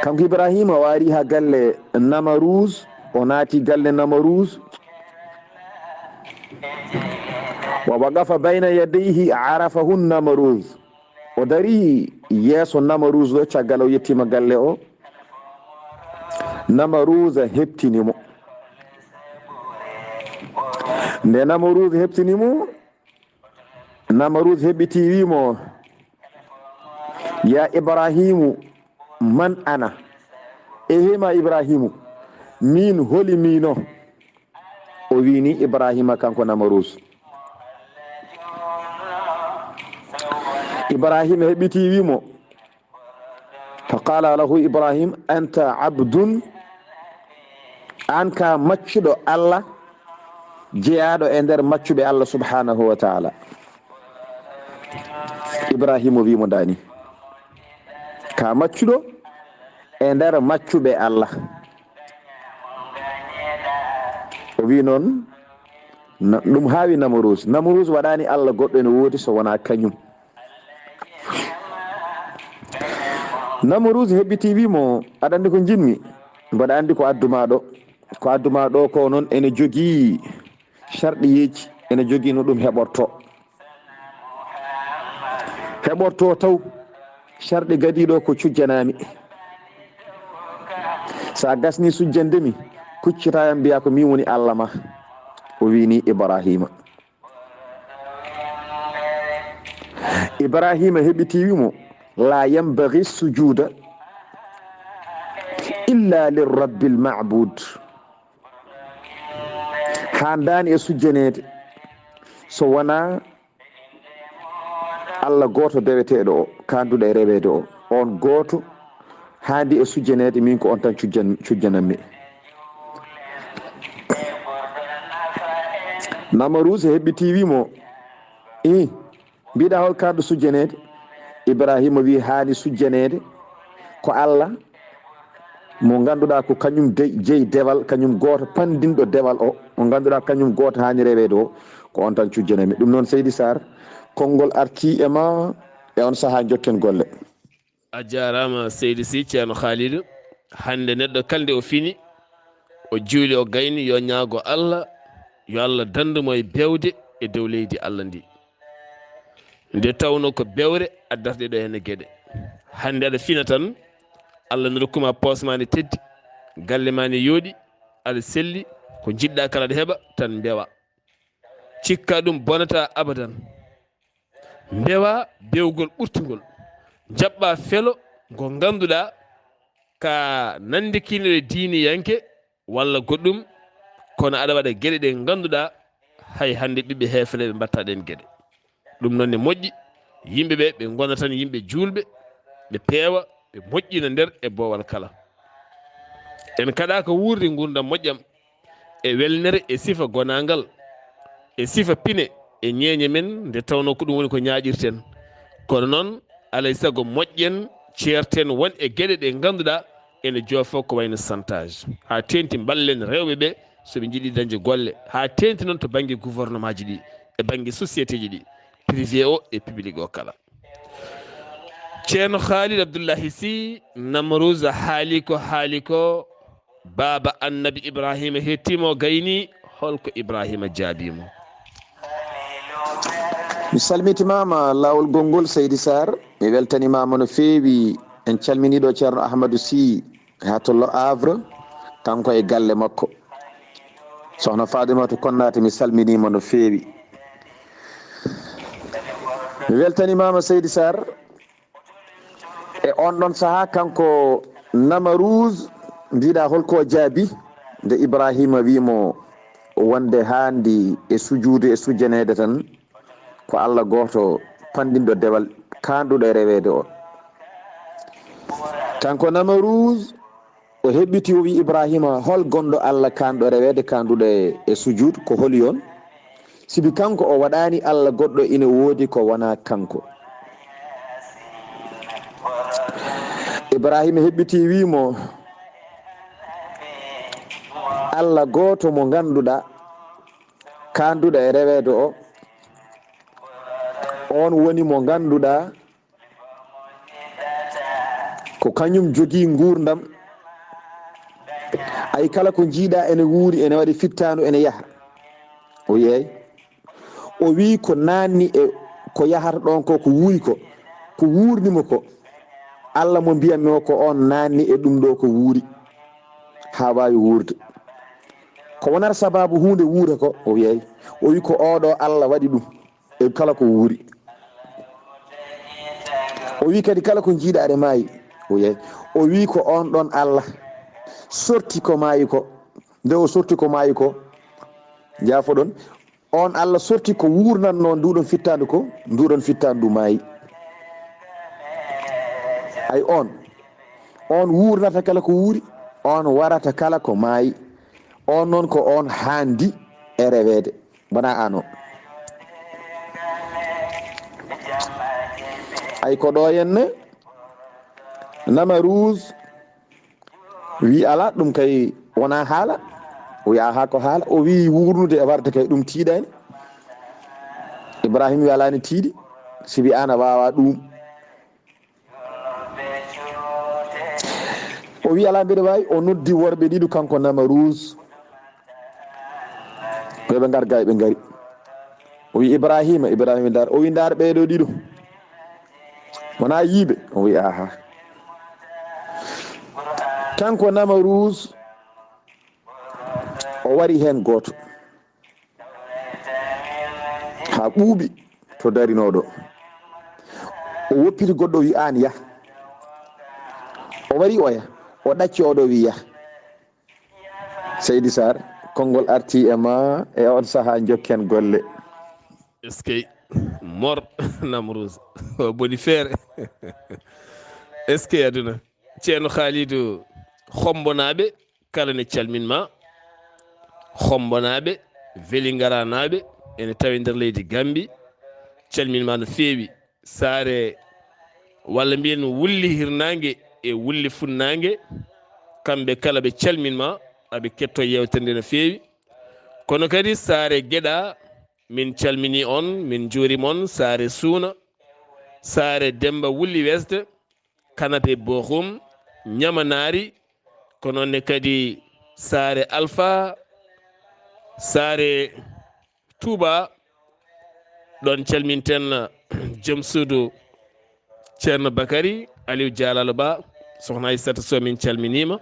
Kanko Ibrahima o ari ha galle Namruuz, o naati galle Namruuz. Wa waqafa bayna yadayhi arafahu Namruuz. O dari yeeso Namruuz ɗo, caggal o yettima galle o, Namruuz heɓtini mo. Nde Namruuz heɓtini mo, Namruuz heɓɓiti wi mo, "Ya Ibrahimu, man ana?" Ehe ma Ibrahimu, min holi mino? O wini Ibrahima kanko Namruuz. Ibrahima heɓɓiti wi mo, fa qala lahu Ibrahim, "Anta abdun," an ka maccuɗo Allah, jeyaaɗo e nder maccuɓe Allah subhanahu wa ta'ala. Ibrahima wi mo dani, ka maccuɗo e nder maccuɓe Allah. O wi noon, na-, ɗum haawi Namruuz. Namruuz waɗaani Allah goɗɗo ene woodi so wonaa kañum. Namruuz heɓɓiti wi mo, "Aɗa anndi ko njiɗmi? Mboɗa anndi ko addu ma ɗo. Ko addu ma ɗo ko noon ene jogii sarɗiyeeji, ene jogii no ɗum heɓorto." Heɓorto taw sarɗi gadiiɗo ko cujjanami. Sa gasni sujjande mi, kuccita yam mbiya ko min woni Allah ma. O wini Ibrahima. Ibrahima heɓiti wi mo, "La yambagi sujuda illa lirrabbil ma'bud. Haandaani e sujjaneede so wonaa Allah gooto deweteeɗo o, kaanduɗo e reweede o. On gooto haandi e sujjaneede, min ko on tan cujjan-, cujjanammi. Namaruus heɓɓitii, wii mo, "Ih, mbiɗa hol kaanɗo sujjaneede?" Ibrahima wii, "Haani sujjaneede ko Allah mo ngannduɗaa ko kañum dey-, jeyi dewal, kañum gooto panndinɗo dewal o, mo ngannduɗaa kañum gooto haani reweede o, ko on tan cujjanammi." Ɗum noon, Seydi Sarr, konngol artii e ma, e on sahaa njokken golle. A jaaraama, Seydi Sy, Ceerno Khalidou. Hannde neɗɗo kala nde o fini, o juuli, o gayni, yo ñaago Allah, yo Allah danndu mo e bewde e dow leydi Allah ndi. Nde tawno ko bewre addata ɗee ɗoo henne geɗe. Hannde aɗa fina tan, Allah ne rokku ma poos ma ne teddi, galle ma ne yooɗi, aɗa selli, ko njiɗɗa kala aɗa heɓa, tan mbewa. Cikka ɗum bonata abadan. Mbewa bewgol ɓurtungol. Jaɓɓa felo ngo ngannduɗaa ka nandi kino e diiniyanke walla goɗɗum, kono aɗa waɗa geɗe ɗe ngannduɗaa hay hannde ɓiɓɓe heefereɓe mbatta ɗen geɗe. Ɗum noon ne moƴƴi, yimɓe ɓe, ɓe ngona tan yimɓe juulɓe, ɓe peewa, ɓe moƴƴina nder e boowal kala. En kaɗaaka wuurde nguurndam moƴƴam e welnere e sifa gonaangal, e sifa pine e ñeeñe men, nde tawnoo ko ɗum woni ko ñaaƴirten. Kono noon, alay sago moƴƴen, ceerten won e geɗe ɗe ngannduɗaa ene joofoo ko wayno chantage. Haa teeŋti mballen rewɓe ɓe so ɓe njiɗi dañde golle. Haa teeŋti noon to bannge gouvernement ji ɗi, e bannge société ji ɗi, privé o e public o kala. Ceerno Khalid Abdullahi Sy, Namruuza haali ko haali ko, Baaba Annabi Ibrahima hettimo gayni, holko Ibrahima jaabi mo? Mi salmitimaama laawol gonngol, Seydi Sarr. Mi weltanimaama no feewi. En calminii ɗo Ceerno Ahmadou Sy haa to Le Havre, kanko e galle makko. Sohna Faatimata Konnaate, mi salminiima no feewi. Mi weltanimaama, Seydi Sarr. E on ɗon sahaa, kanko Namaruuz, mbiɗa holko o jaabi nde Ibrahima wii mo wonde haandi e sujuude e sujjaneede tan ko Allah gooto panɗinɗo dewal kaanduɗo e reweede o. Kanko Namaruuz, o heɓɓiti, o wii Ibrahima, hol gonɗo Allah kaanɗo reweede, kaanduɗo e, e sujuud, ko holi on? Sibi kanko o waɗaani Allah goɗɗo ina woodi ko wonaa kanko. Ibrahima heɓɓiti wii mo, Allah gooto mo ngannduɗaa, kaanduɗo e reweede o, on woni mo ngannduɗaa, ko kañum jogii nguurndam. Ay, kala ko njiiɗaa ene wuuri, ene waɗi fittaandu, ene yaha. O yeey. O wii ko naanni e ko yahata ɗon ko, ko wuuri ko, ko wuurni mo ko. Allah mo mbiyanmi o, ko on naanni e ɗum ɗo ko wuuri, haa waawi wuurde. Ko wonata sabaabu huunde wuurta ko? O yeey. O wii ko oo ɗo Allah waɗi ɗum. E kala ko wuuri. O wii kadi kala ko njiiɗaa aɗa maayi. O yeey. O wii ko on ɗon Allah sorti ko maayi ko. Nde o sorti ko maayi ko, jaafoɗon, on Allah sorti ko wuurnatnoo nduɗon fittaandu ko, nduɗon fittaandu maayi. Ay on, on wuurnata kala ko wuuri, on warata kala ko maayi. On noon ko on haandi e reweede. Wonaa aan o. Ay ko ɗo henne, Namaruuz wii, "Alaa, ɗum kay wonaa haala." O wii, "Ahaa, ko haala." O wii, "Wuurnude e warde kay ɗum tiiɗaani." Ibrahima wii, "Alaa, ne tiiɗi, sibi aan a waawaa ɗum." O wii, "Alaa, mbeɗa waawi." O noddi worɓe ɗiɗo, kanko Namaruuz. Ko ɓe ngar gay, ɓe ngari. O wii, "Ibrahima, Ibrahima, ndaar." O wii, "Ndaar ɓee ɗo ɗiɗo. Wonaa yiiɓe?" O wii, "Ahaa." Kanko Namaruuz, o wari heen gooto. Haa ɓuuɓi to darinooɗo. O woppiti goɗɗo, o wii, "Aan yah." O wari oya. O ɗacci oɗo wiya. Seydi Sarr, konngol arti e ma e on sahaa, njokken golle. Est-ce que Mor Namrouz o boni feere? Est-ce que aduna? Ceerno Khalidou, Xombonaaɓe kala ne calmin ma. Xombonaaɓe, Velingaranaaɓe, ene tawi nder leydi Gambi, calmin ma no feewi. Saare, walla mbiyen wulli hirnaange e wulli funnaange, kamɓe kala ɓe calmin ma, aɓe ketto yeewtere nde no feewi. Kono kadi saare Geɗa, min calmini on, min njuurima on, saare Suuna, saare Demba Wulli West, Kanape Boxum, Ñamanaari, ko noon ne kadi saare Alfa, saare Touba, ɗon calminten joom suudu Ceerno Bakari Aliou Jalalo Ba, Sohna Aissata Sow, min calminiima.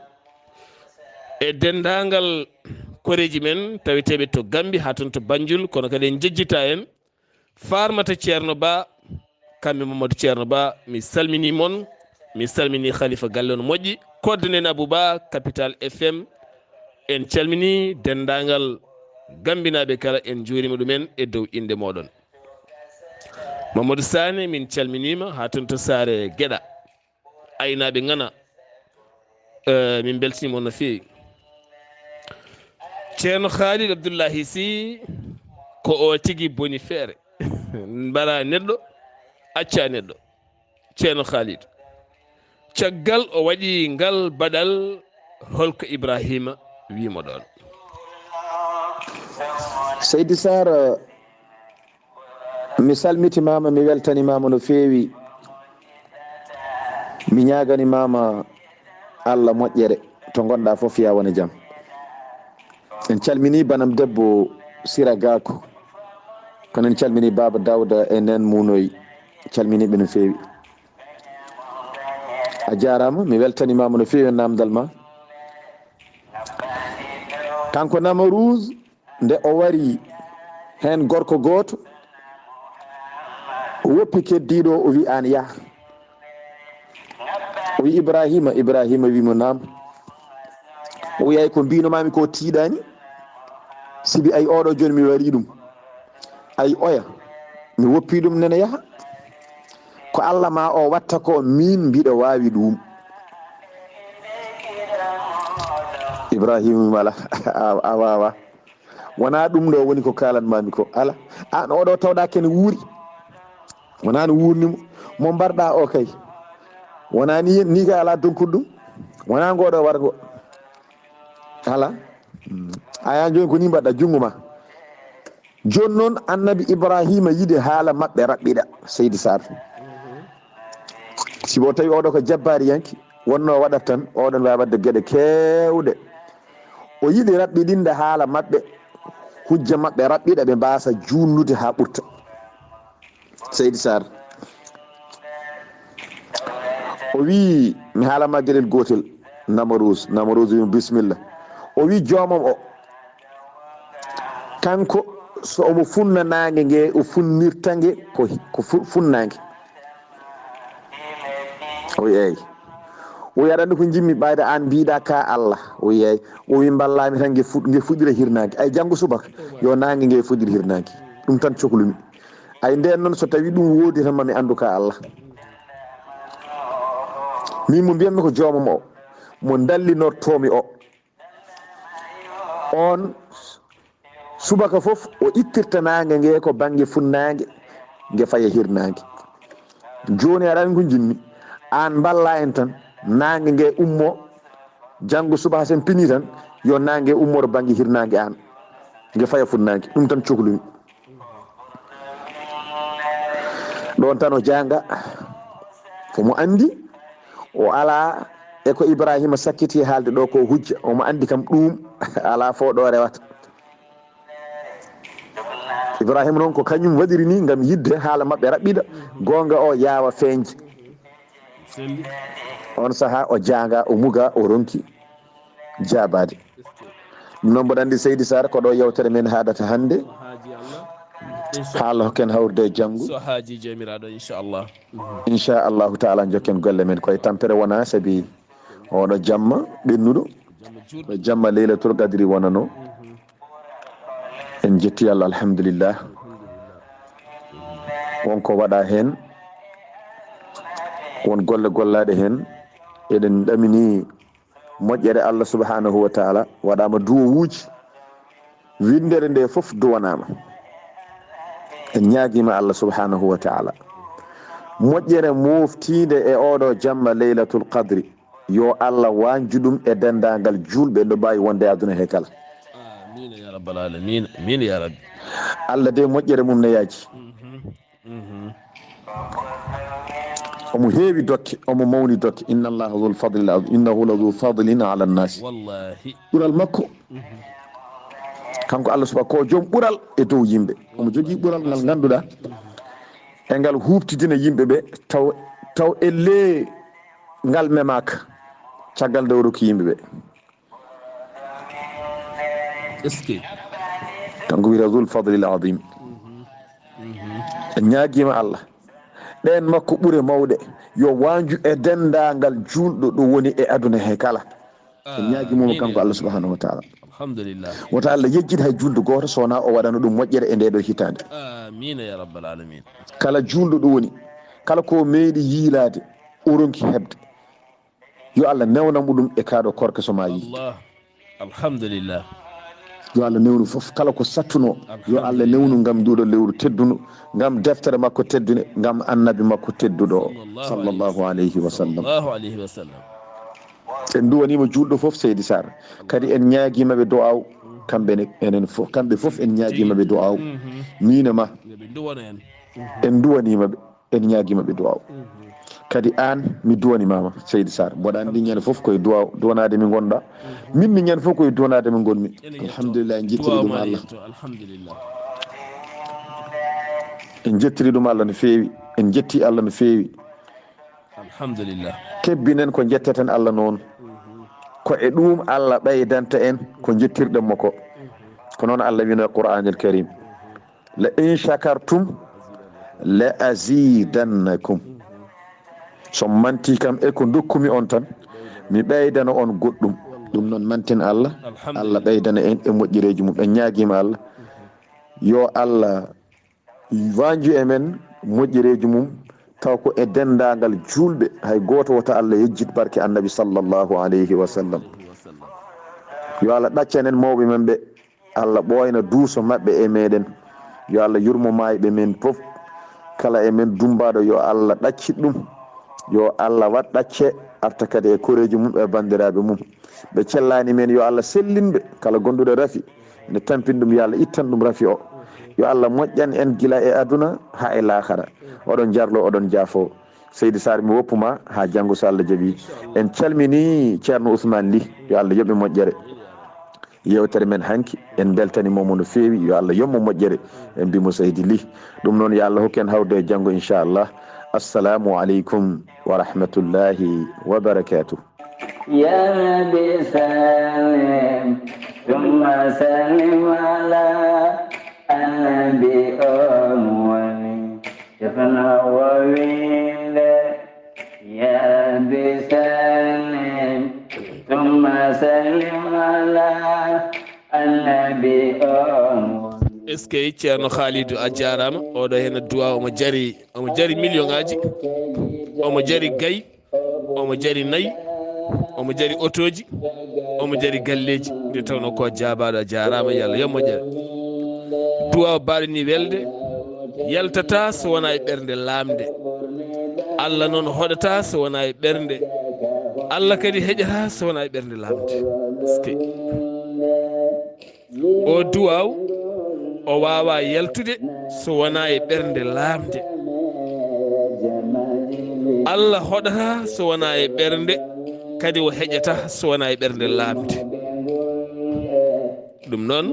E denndaangal koreeji men taweteeɓe to Gambi haa toon to Banjul, kono kadi en njejjita en. Farmata Ceerno Ba, kamɓe Mamadou Ceerno Ba, mi salmini mon, mi salmini Khalifa galle no moƴƴi. Koddanen Abou Ba, Capital F M, en calmini denndaangal Gambinaaɓe kala, en njuurima ɗumen e dow innde mooɗon. Mamadou Sané, min calminiima haa toon to Saare Geɗa. Aynaaɓe Ngana, eh, min mbeltiniima on no feewi. Ceerno Khalid Abdoullahi Sy, ko o tigi boni feere. Mbaɗa neɗɗo, acca neɗɗo. Ceerno Khalid. Caggal o waɗi ngal baɗal, holko Ibrahima wiimo ɗon? Seydi Sarr, mi salmitimaama, mi weltanimaama no feewi. Mi ñaaganimaama Allah moƴƴere, to ngonɗa fof, yaa wona jam. En calmini banam debbo Sira Gako. Kono en calmini Baba Dawda e nen Munoy. Calmini ɓe no feewi. A jaaraama, mi weltanimaama no feewi e namdal ma. Kanko Namrouz, nde o wari heen gorko gooto, o woppi keddiiɗo o, o wi aan yah. O wi Ibrahima, Ibrahima wi mo naam. O wi ay ko mbino maami ko tiiɗaani, sibi ay oɗo jooni mi wari ɗum. Ay oya, mi woppi ɗum nene yaha. Ko Allah ma o watta ko, min mbiɗo waawi ɗum. Ibrahima wi mo ala, a, a waawaa. Wonaa ɗum ɗo woni ko kaalan maami ko. Ala, aan oɗo tawɗa ken wuuri. Wonaa no wuurni mo. Mo mbarɗa o kay. Wonaa ni, ni kay alaa donkuɗo ɗum. Wonaa ngoɗo wargo. Ala. Mm. Aya jooni ko ni mbaɗɗa junngo ma. Jooni noon Annabi Ibrahima yiɗi haala maɓɓe raɓɓiɗa, Seydi Sarr. Sibu o tawi oɗo ko jabbaariyanke, wonno waɗat tan, oɗon waawi waɗde geɗe keewɗe. O yiɗi raɓɓiɗinde haala maɓɓe, hujja maɓɓe raɓɓiɗa, ɓe mbaasa juulnude haa ɓurta. Seydi Sarr. O wii, mi haala ma geɗel gootel, Namrouz. Namrouz wii mo, bisimilla. O wii joomam o, kanko, so omo funna naange nge, o funnirta nge ko, ko fu-, funnaange. O wii, eey. O wii, aɗa anndi ko njimmi ɓayde aan mbiɗa ka Allah. O wii, eey. O wii, mballami tan nge fuɗ-, nge fuɗɗira hirnaange. Ay, janngo subaka, yo naange nge fuɗɗir hirnaange. Ɗum tan coklumi. Ay, ndeen noon, so tawi ɗum woodi tan, mami anndu ka Allah. Min mo mbiyatmi ko joomam o, mo ndallinortoomi o. On subaka fof o ittirta naange nge ko bannge funnaange, nge faya hirnaange. Jooni aɗa anndi ko njimmi, aan mballa en tan, naange nge ummo, janngo subaka sen pini tan, yo naange ummoro bannge hirnaange aan, nge faya funnaange. Ɗum tan coklumi. Ɗon tan o jaanga, omo anndi, o alaa e ko Ibrahima sakkiti haalde ɗo ko hujja, omo anndi kam ɗum alaa fof ɗo rewata. Ibrahima noon ko kañum waɗiri ni ngam yiɗde haala maɓɓe raɓɓiɗa, goonga o yaawa feeñde. On sahaa o jaanga, o muga, o ronki jaabaade. Ɗum noon mboɗo anndi Seydi Sarr ko ɗo yewtere men haadata hannde. Haala hokken hawrude e janngo. So haaji joomiraaɗo, inchallah. Inchallahu taala jokken golle men koye tampere wona sabi Oɗo jamma ɓennuɗo, ko jamma Leylatul Qadri wonano. En jetti Allah, alhamdulillah. Won ko waɗa heen, won golle gollaɗe heen. Eɗen ɗamini moƴƴere Allah subhanahu wa taala, waɗama duwowuji. Winndere nde fof duwanaama. En ñaagiima Allah subhanahu wa taala moƴƴere moftiinde e oɗo jamma Leylatul Qadri. Yo Allah wañju ɗum e denndaangal juulɓe no mbaawi wonde e aduna he kala. Amiin ya rabbal aalamiin. Amiin ya rabbi. Allah de moƴƴere mum ne yaaji. Mhm. Omo heewi dokke, omo mawni dokke. Inna Allaha zul fadlil azim, innahu la zu fadlin ala nnaasi. Wallahi. Ɓural makko. Mhm. Kanko Allah subhanahu ko joom ɓural e dow yimɓe. Omo jogii ɓural ngal ngannduɗaa, e ngal huuɓtidina yimɓe ɓe, taw, taw e le ngal memaaka, caggal nde o rokki yimɓe ɓe. Est-ce que? Kanko wiyata Zul Fadlil Azim. En ñaagiima Allah, ɗeen makko ɓure mawɗe, yo wañju e denndaangal juulɗo ɗo woni e aduna he kala. En ñaagiima mo kanko Allah subhanahu wa taala. Alhamdulillah. Wota Allah yejjit hay juulɗo gooto so wonaa o waɗano ɗum moƴƴere e ndee ɗoo hitaande. Amiin ya rabbal aalamiin. Kala juulɗo ɗo woni, kala ko meeɗi yiilaade, o ronki heɓde. Yo Allah newnan mo ɗum e kaɗo korka so ma yiide. Allah. Alhamdulillah. Yo Allah newnu fof kala ko sattuno. Yo Allah newnu ngam nduɗo lewru teddundu, ngam deftere makko teddunde, ngam annabi makko tedduɗo o. Sallallahu alayhi wa sallam. Sallallahu alayhi wa sallam. En duwanima juulɗo fof, Seydi Sarr. Kadi en ñaagimaɓe du'aaw, kamɓe ne, enen fof, kamɓe fof en ñaagimaɓe du'aaw. Mhm. Miin e ma. Yo ɓe duwano en. Mhm. En duwanimaɓe. En ñaagiima ɓe du'aaw. Mhm. Kadi aan, mi duwanimaama, Seydi Sarr. Mboɗa anndi ñande fof koye du'aaw, duwanaade mi ngonɗa. Mhm. Min mi ñande fof koye duwanaade mi ngonmi. Ene yetto. Alhamdulillah, en jettiri ɗum Allah. Alhamdulillah. En jettiri ɗum Allah no feewi. En jetti Allah no feewi. Alhamdulillah. Kebbinen ko njetteten Allah noon. Mhm. Ko e ɗum Allah ɓeydanta en ko njettirɗen mo ko. Mhm. Ko noon Allah wino e Qur'anil Karim. La in shakartum la azidannakum. So manti kam e ko dokkumi on tan, mi ɓeydana on goɗɗum. Ɗum noon manten Allah, alhamdulillah. Allah ɓeydana en e moƴƴereeji mum. En ñaagiima Allah, yo Allah wañju e men moƴƴereeji mum, taw ko e denndaangal juulɓe, hay gooto wota Allah yejjit barke annabi sallallahu alayhi wa sallam. Yo Allah ɗaccen en mawɓe men ɓe. Allah ɓooyna duuso maɓɓe e meɗen. Yo Allah yurmo maayɓe men fof. Kala e men dummbaaɗo, yo Allah ɗaccit ɗum. Yo Allah waɗ ɗacce, arta kadi e koreeji mum e banndiraaɓe mum. Ɓe cellaani men, yo Allah sellin ɓe. Kala gonduɗo rafi, ne tampin ɗum, yo Allah ittan ɗum rafi o. Yo Allah moƴƴan en gila e aduna haa e laakara. Oɗon jarlo, oɗon jaafo. Seydi Sarr, mi woppu ma haa janngo, so Allah jaɓi. En calmini Ceerno Ousmane Ly, yo Allah yoɓ e moƴƴere. Yewtere men hanki, en mbeltaniima mo no feewi, yo Allah yoɓ mo moƴƴere. En mbii mo Seydi Ly. Ɗum noon, yo Allah hokku en hawde e janngo, inchallah. Assalamu aleykum wa rahmatullahi wa barakatuh. Ya Rabbi sallim, thumma sallim ala annabi on woni. Tefno o wiinde, ya Rabbi sallim, thumma sallim ala annabi on. Est-ce que Ceerno Khalidou a jaaraama? Oɗo heen du'a omo jari, omo jari million ngaaji, omo jari gay, omo jari nayi, omo jari otooji, omo jari galleeji. Nde tawnoo ko jaabaaɗo, a jaaraama, yo Allah yoɓ moƴƴere. Du'a o mbaɗani welde, yaltata so wonaa e ɓernde laamnde. Allah noon hoɗata so wonaa e ɓernde. Allah kadi heƴata so wonaa e ɓernde laamnde. Eskey. O du'aaw, o waawaa yaltude so wonaa e ɓernde laamnde. Allah hoɗata so wonaa e ɓernde, kadi o heƴata so wonaa e ɓernde laamnde. Ɗum noon,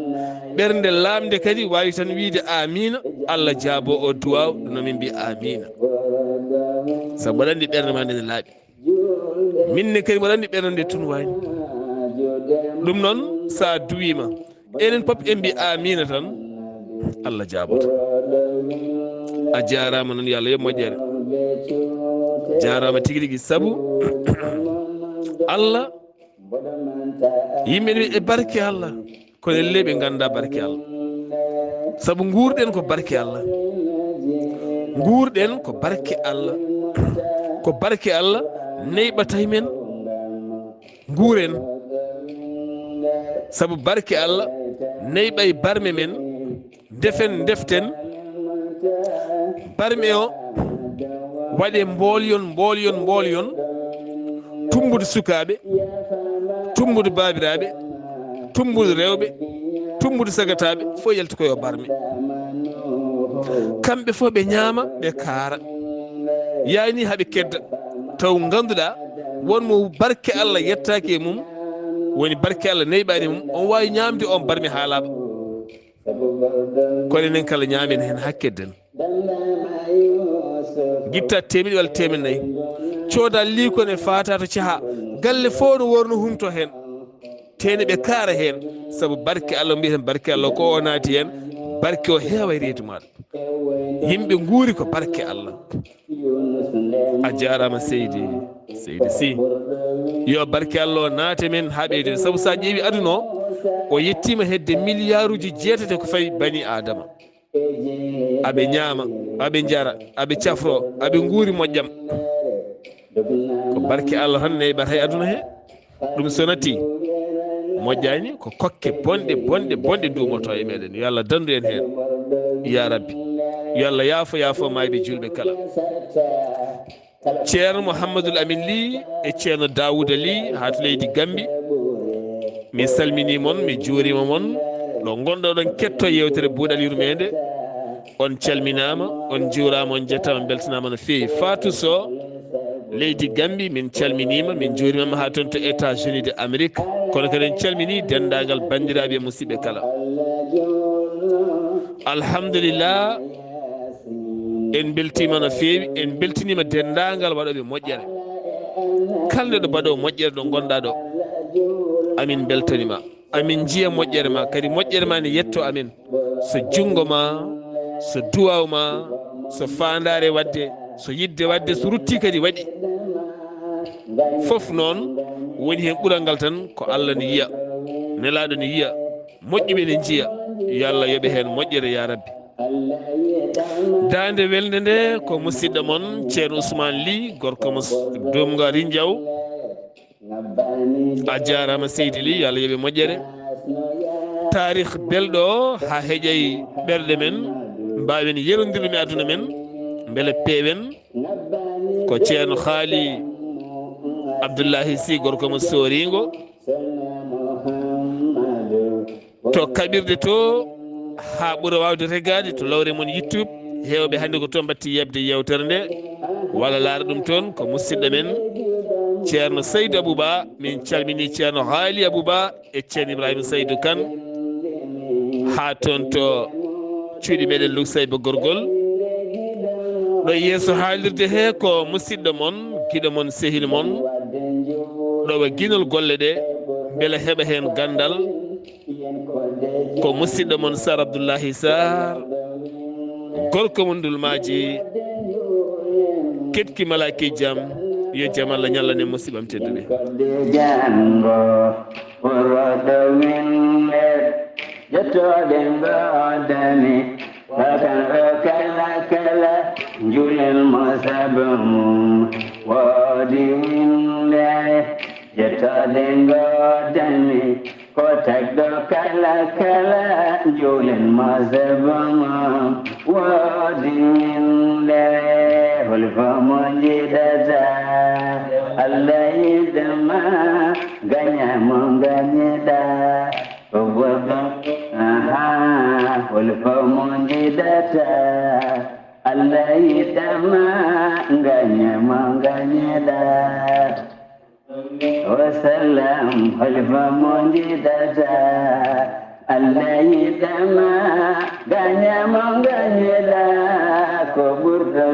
ɓernde laamnde kadi waawi tan wiyde aamiina, Allah jaabo o du'aaw, ɗum noon min mbiya aamiina. Sabu mboɗo anndi ɓernde ma nde ne laaɓi. Min ne kadi mboɗo anndi ɓernde nde tun waani. Ɗum noon, so a duwiima, enen pop en mbi aamiina tan, Allah jaaboto. A jaaraama noon, yo Allah yoɓ moƴƴere. Jaaraama tigi rigi, sabu Allah, yimɓe ɓe e barke Allah, kono elle ɓe ngannda barke Allah. Sabu nguurɗen ko barke Allah. Nguurɗen ko barke Allah. Ko barke Allah neyɓata men. Nguuren. Sabu barke Allah neyɓay barme men. Ndefen, ndeften. Barme o waɗe mboolyon, mboolyon, mboolyon. Tummbude sukaaɓe, tummbude baabiraaɓe, tummbude rewɓe, tummbude sagataaɓe, fof yalti ko yo barme. Kamɓe fof ɓe ñaama, ɓe kaara. Yaani haɓe kedda. Taw ngannduɗaa won mo barke Allah yettaaki e mum, woni barke Allah neyɓaani e mum, on waawi ñaamde on barme haa laaɓa. Kono enen kala ñaamen heen haa kedden. Gitta temeɗɗe walla temeɗɗe nayi. Cooda liiko ne faata to caha. Galle fof no worno humto heen. Tene ɓe kaara heen. Sabu barke Allah, mbiyeten barke Allah ko o naati heen. Barke o heewa e reedu maaɗa. Yimɓe nguuri ko barke Allah. A jaaraama seydi, seydi si. Yo barke Allah o naate men haa ɓeyde. Sabu so a ƴeewi aduna o, o yettiima hedde miliyaaruuji jeetati ko fawi bani Aadama. Aɓe ñaama, aɓe njara, aɓe cafro, aɓe nguuri moƴƴam. Ko barke Allah tan neyɓata e aduna he. Ɗum so natti, moƴƴaani, ko kokke bonɗe, bonɗe, bonɗe nduumoto e meɗen. Yo Allah dandu en heen. Ya Rabbi. Yo Allah yaafo, yaafo maayɓe julɓe kala. Ceerno Mouhamadoul Amin Ly e Ceerno Daouda Ly haa to leydi Gambi. Mi salminii mon, mi juuriima mon. Ɗo ngonɗo ɗon ketto yeewtere Buuɗal Yurmeende. On calminaama, on njuuraama, on njettaama, on mbeltanaama no feewi. Fatou Sow, leydi Gambi, min calminiima, min njuuriima haa toon to États-Unis de Amérique. Kono kadi en calminii denndaangal banndiraaɓe e musidɓe kala. Alhamdulillah, en mbeltiima no feewi, en mbeltiniima denndaangal waɗooɓe moƴƴere. Kala neɗɗo baɗoowo moƴƴere ɗo ngonɗaa ɗo, amin mbeltaniima. Amin njiya moƴƴere ma, kadi moƴƴere ma ne yetto amin. So junngo ma, so duwaaw ma, so faandaare waɗde, so yiɗde waɗde, so rutti kadi waɗi. Fof noon woni heen ɓural ngal tan ko Allah ne yiya, Nelaaɗo ne yiya, moƴƴuɓe ne njiya. Yo Allah yoɓe heen moƴƴere ya Rabbi. Daande welnde nde ko musidɗo mon Ceerno Ousmane Ly, gorko mo s-, Dumga Rinjaw. A jaaraama seydi Ly, yo Allah yoɓe moƴƴere. Taarih belɗo o haa heƴay ɓerɗe men, mbaawen yerondirde e aduna men, mbele peewen. Ko Ceerno Haali Abdullahi Sy, gorko mo Sooringo. To kaɓirɗe to, haa ɓura waawde regaade to lawre mon YouTube. Heewɓe hannde ko to mbatti yeɓde yeewtere nde, walla laara ɗum toon, ko musidɗo men Ceerno Saydou Abouba. Min calminii Ceerno Haali Abouba e Ceerno Ibrahima Saydou Kane, haa toon to cuuɗi meɗen Luksayba Gorgol. Ɗo yeeso haalirde he ko musidɗo mon, giɗo mon, sehil mon, ɗo wa ginol golle ɗe, mbele heɓa heen ganndal. Ko musidɗo mon Sar Abdullahi Sar, gorko mon Ndulmaaji, keɗki malaaki jam, yo jam Allah ñallan en musiɓɓam tedduɓe. Kodde janngo, ɓurɗo winde, jottode ngoodani, wakan o kala kala, njulen mo sabu mum, woodi winde, jottode ngoodani, ko tagɗo kala kala, njulen mo sabu mum, woodi winde, holko mo njiɗata, Allah yiɗama, gaña mo gañiɗa, ko goɗɗo, aha, holko mo njiɗata, Allah yiɗama, gaña mo gañiɗa. Wa sallam, holko mo njiɗata, Allah yiɗama, gaña mo gañiɗa, ko ɓurɗo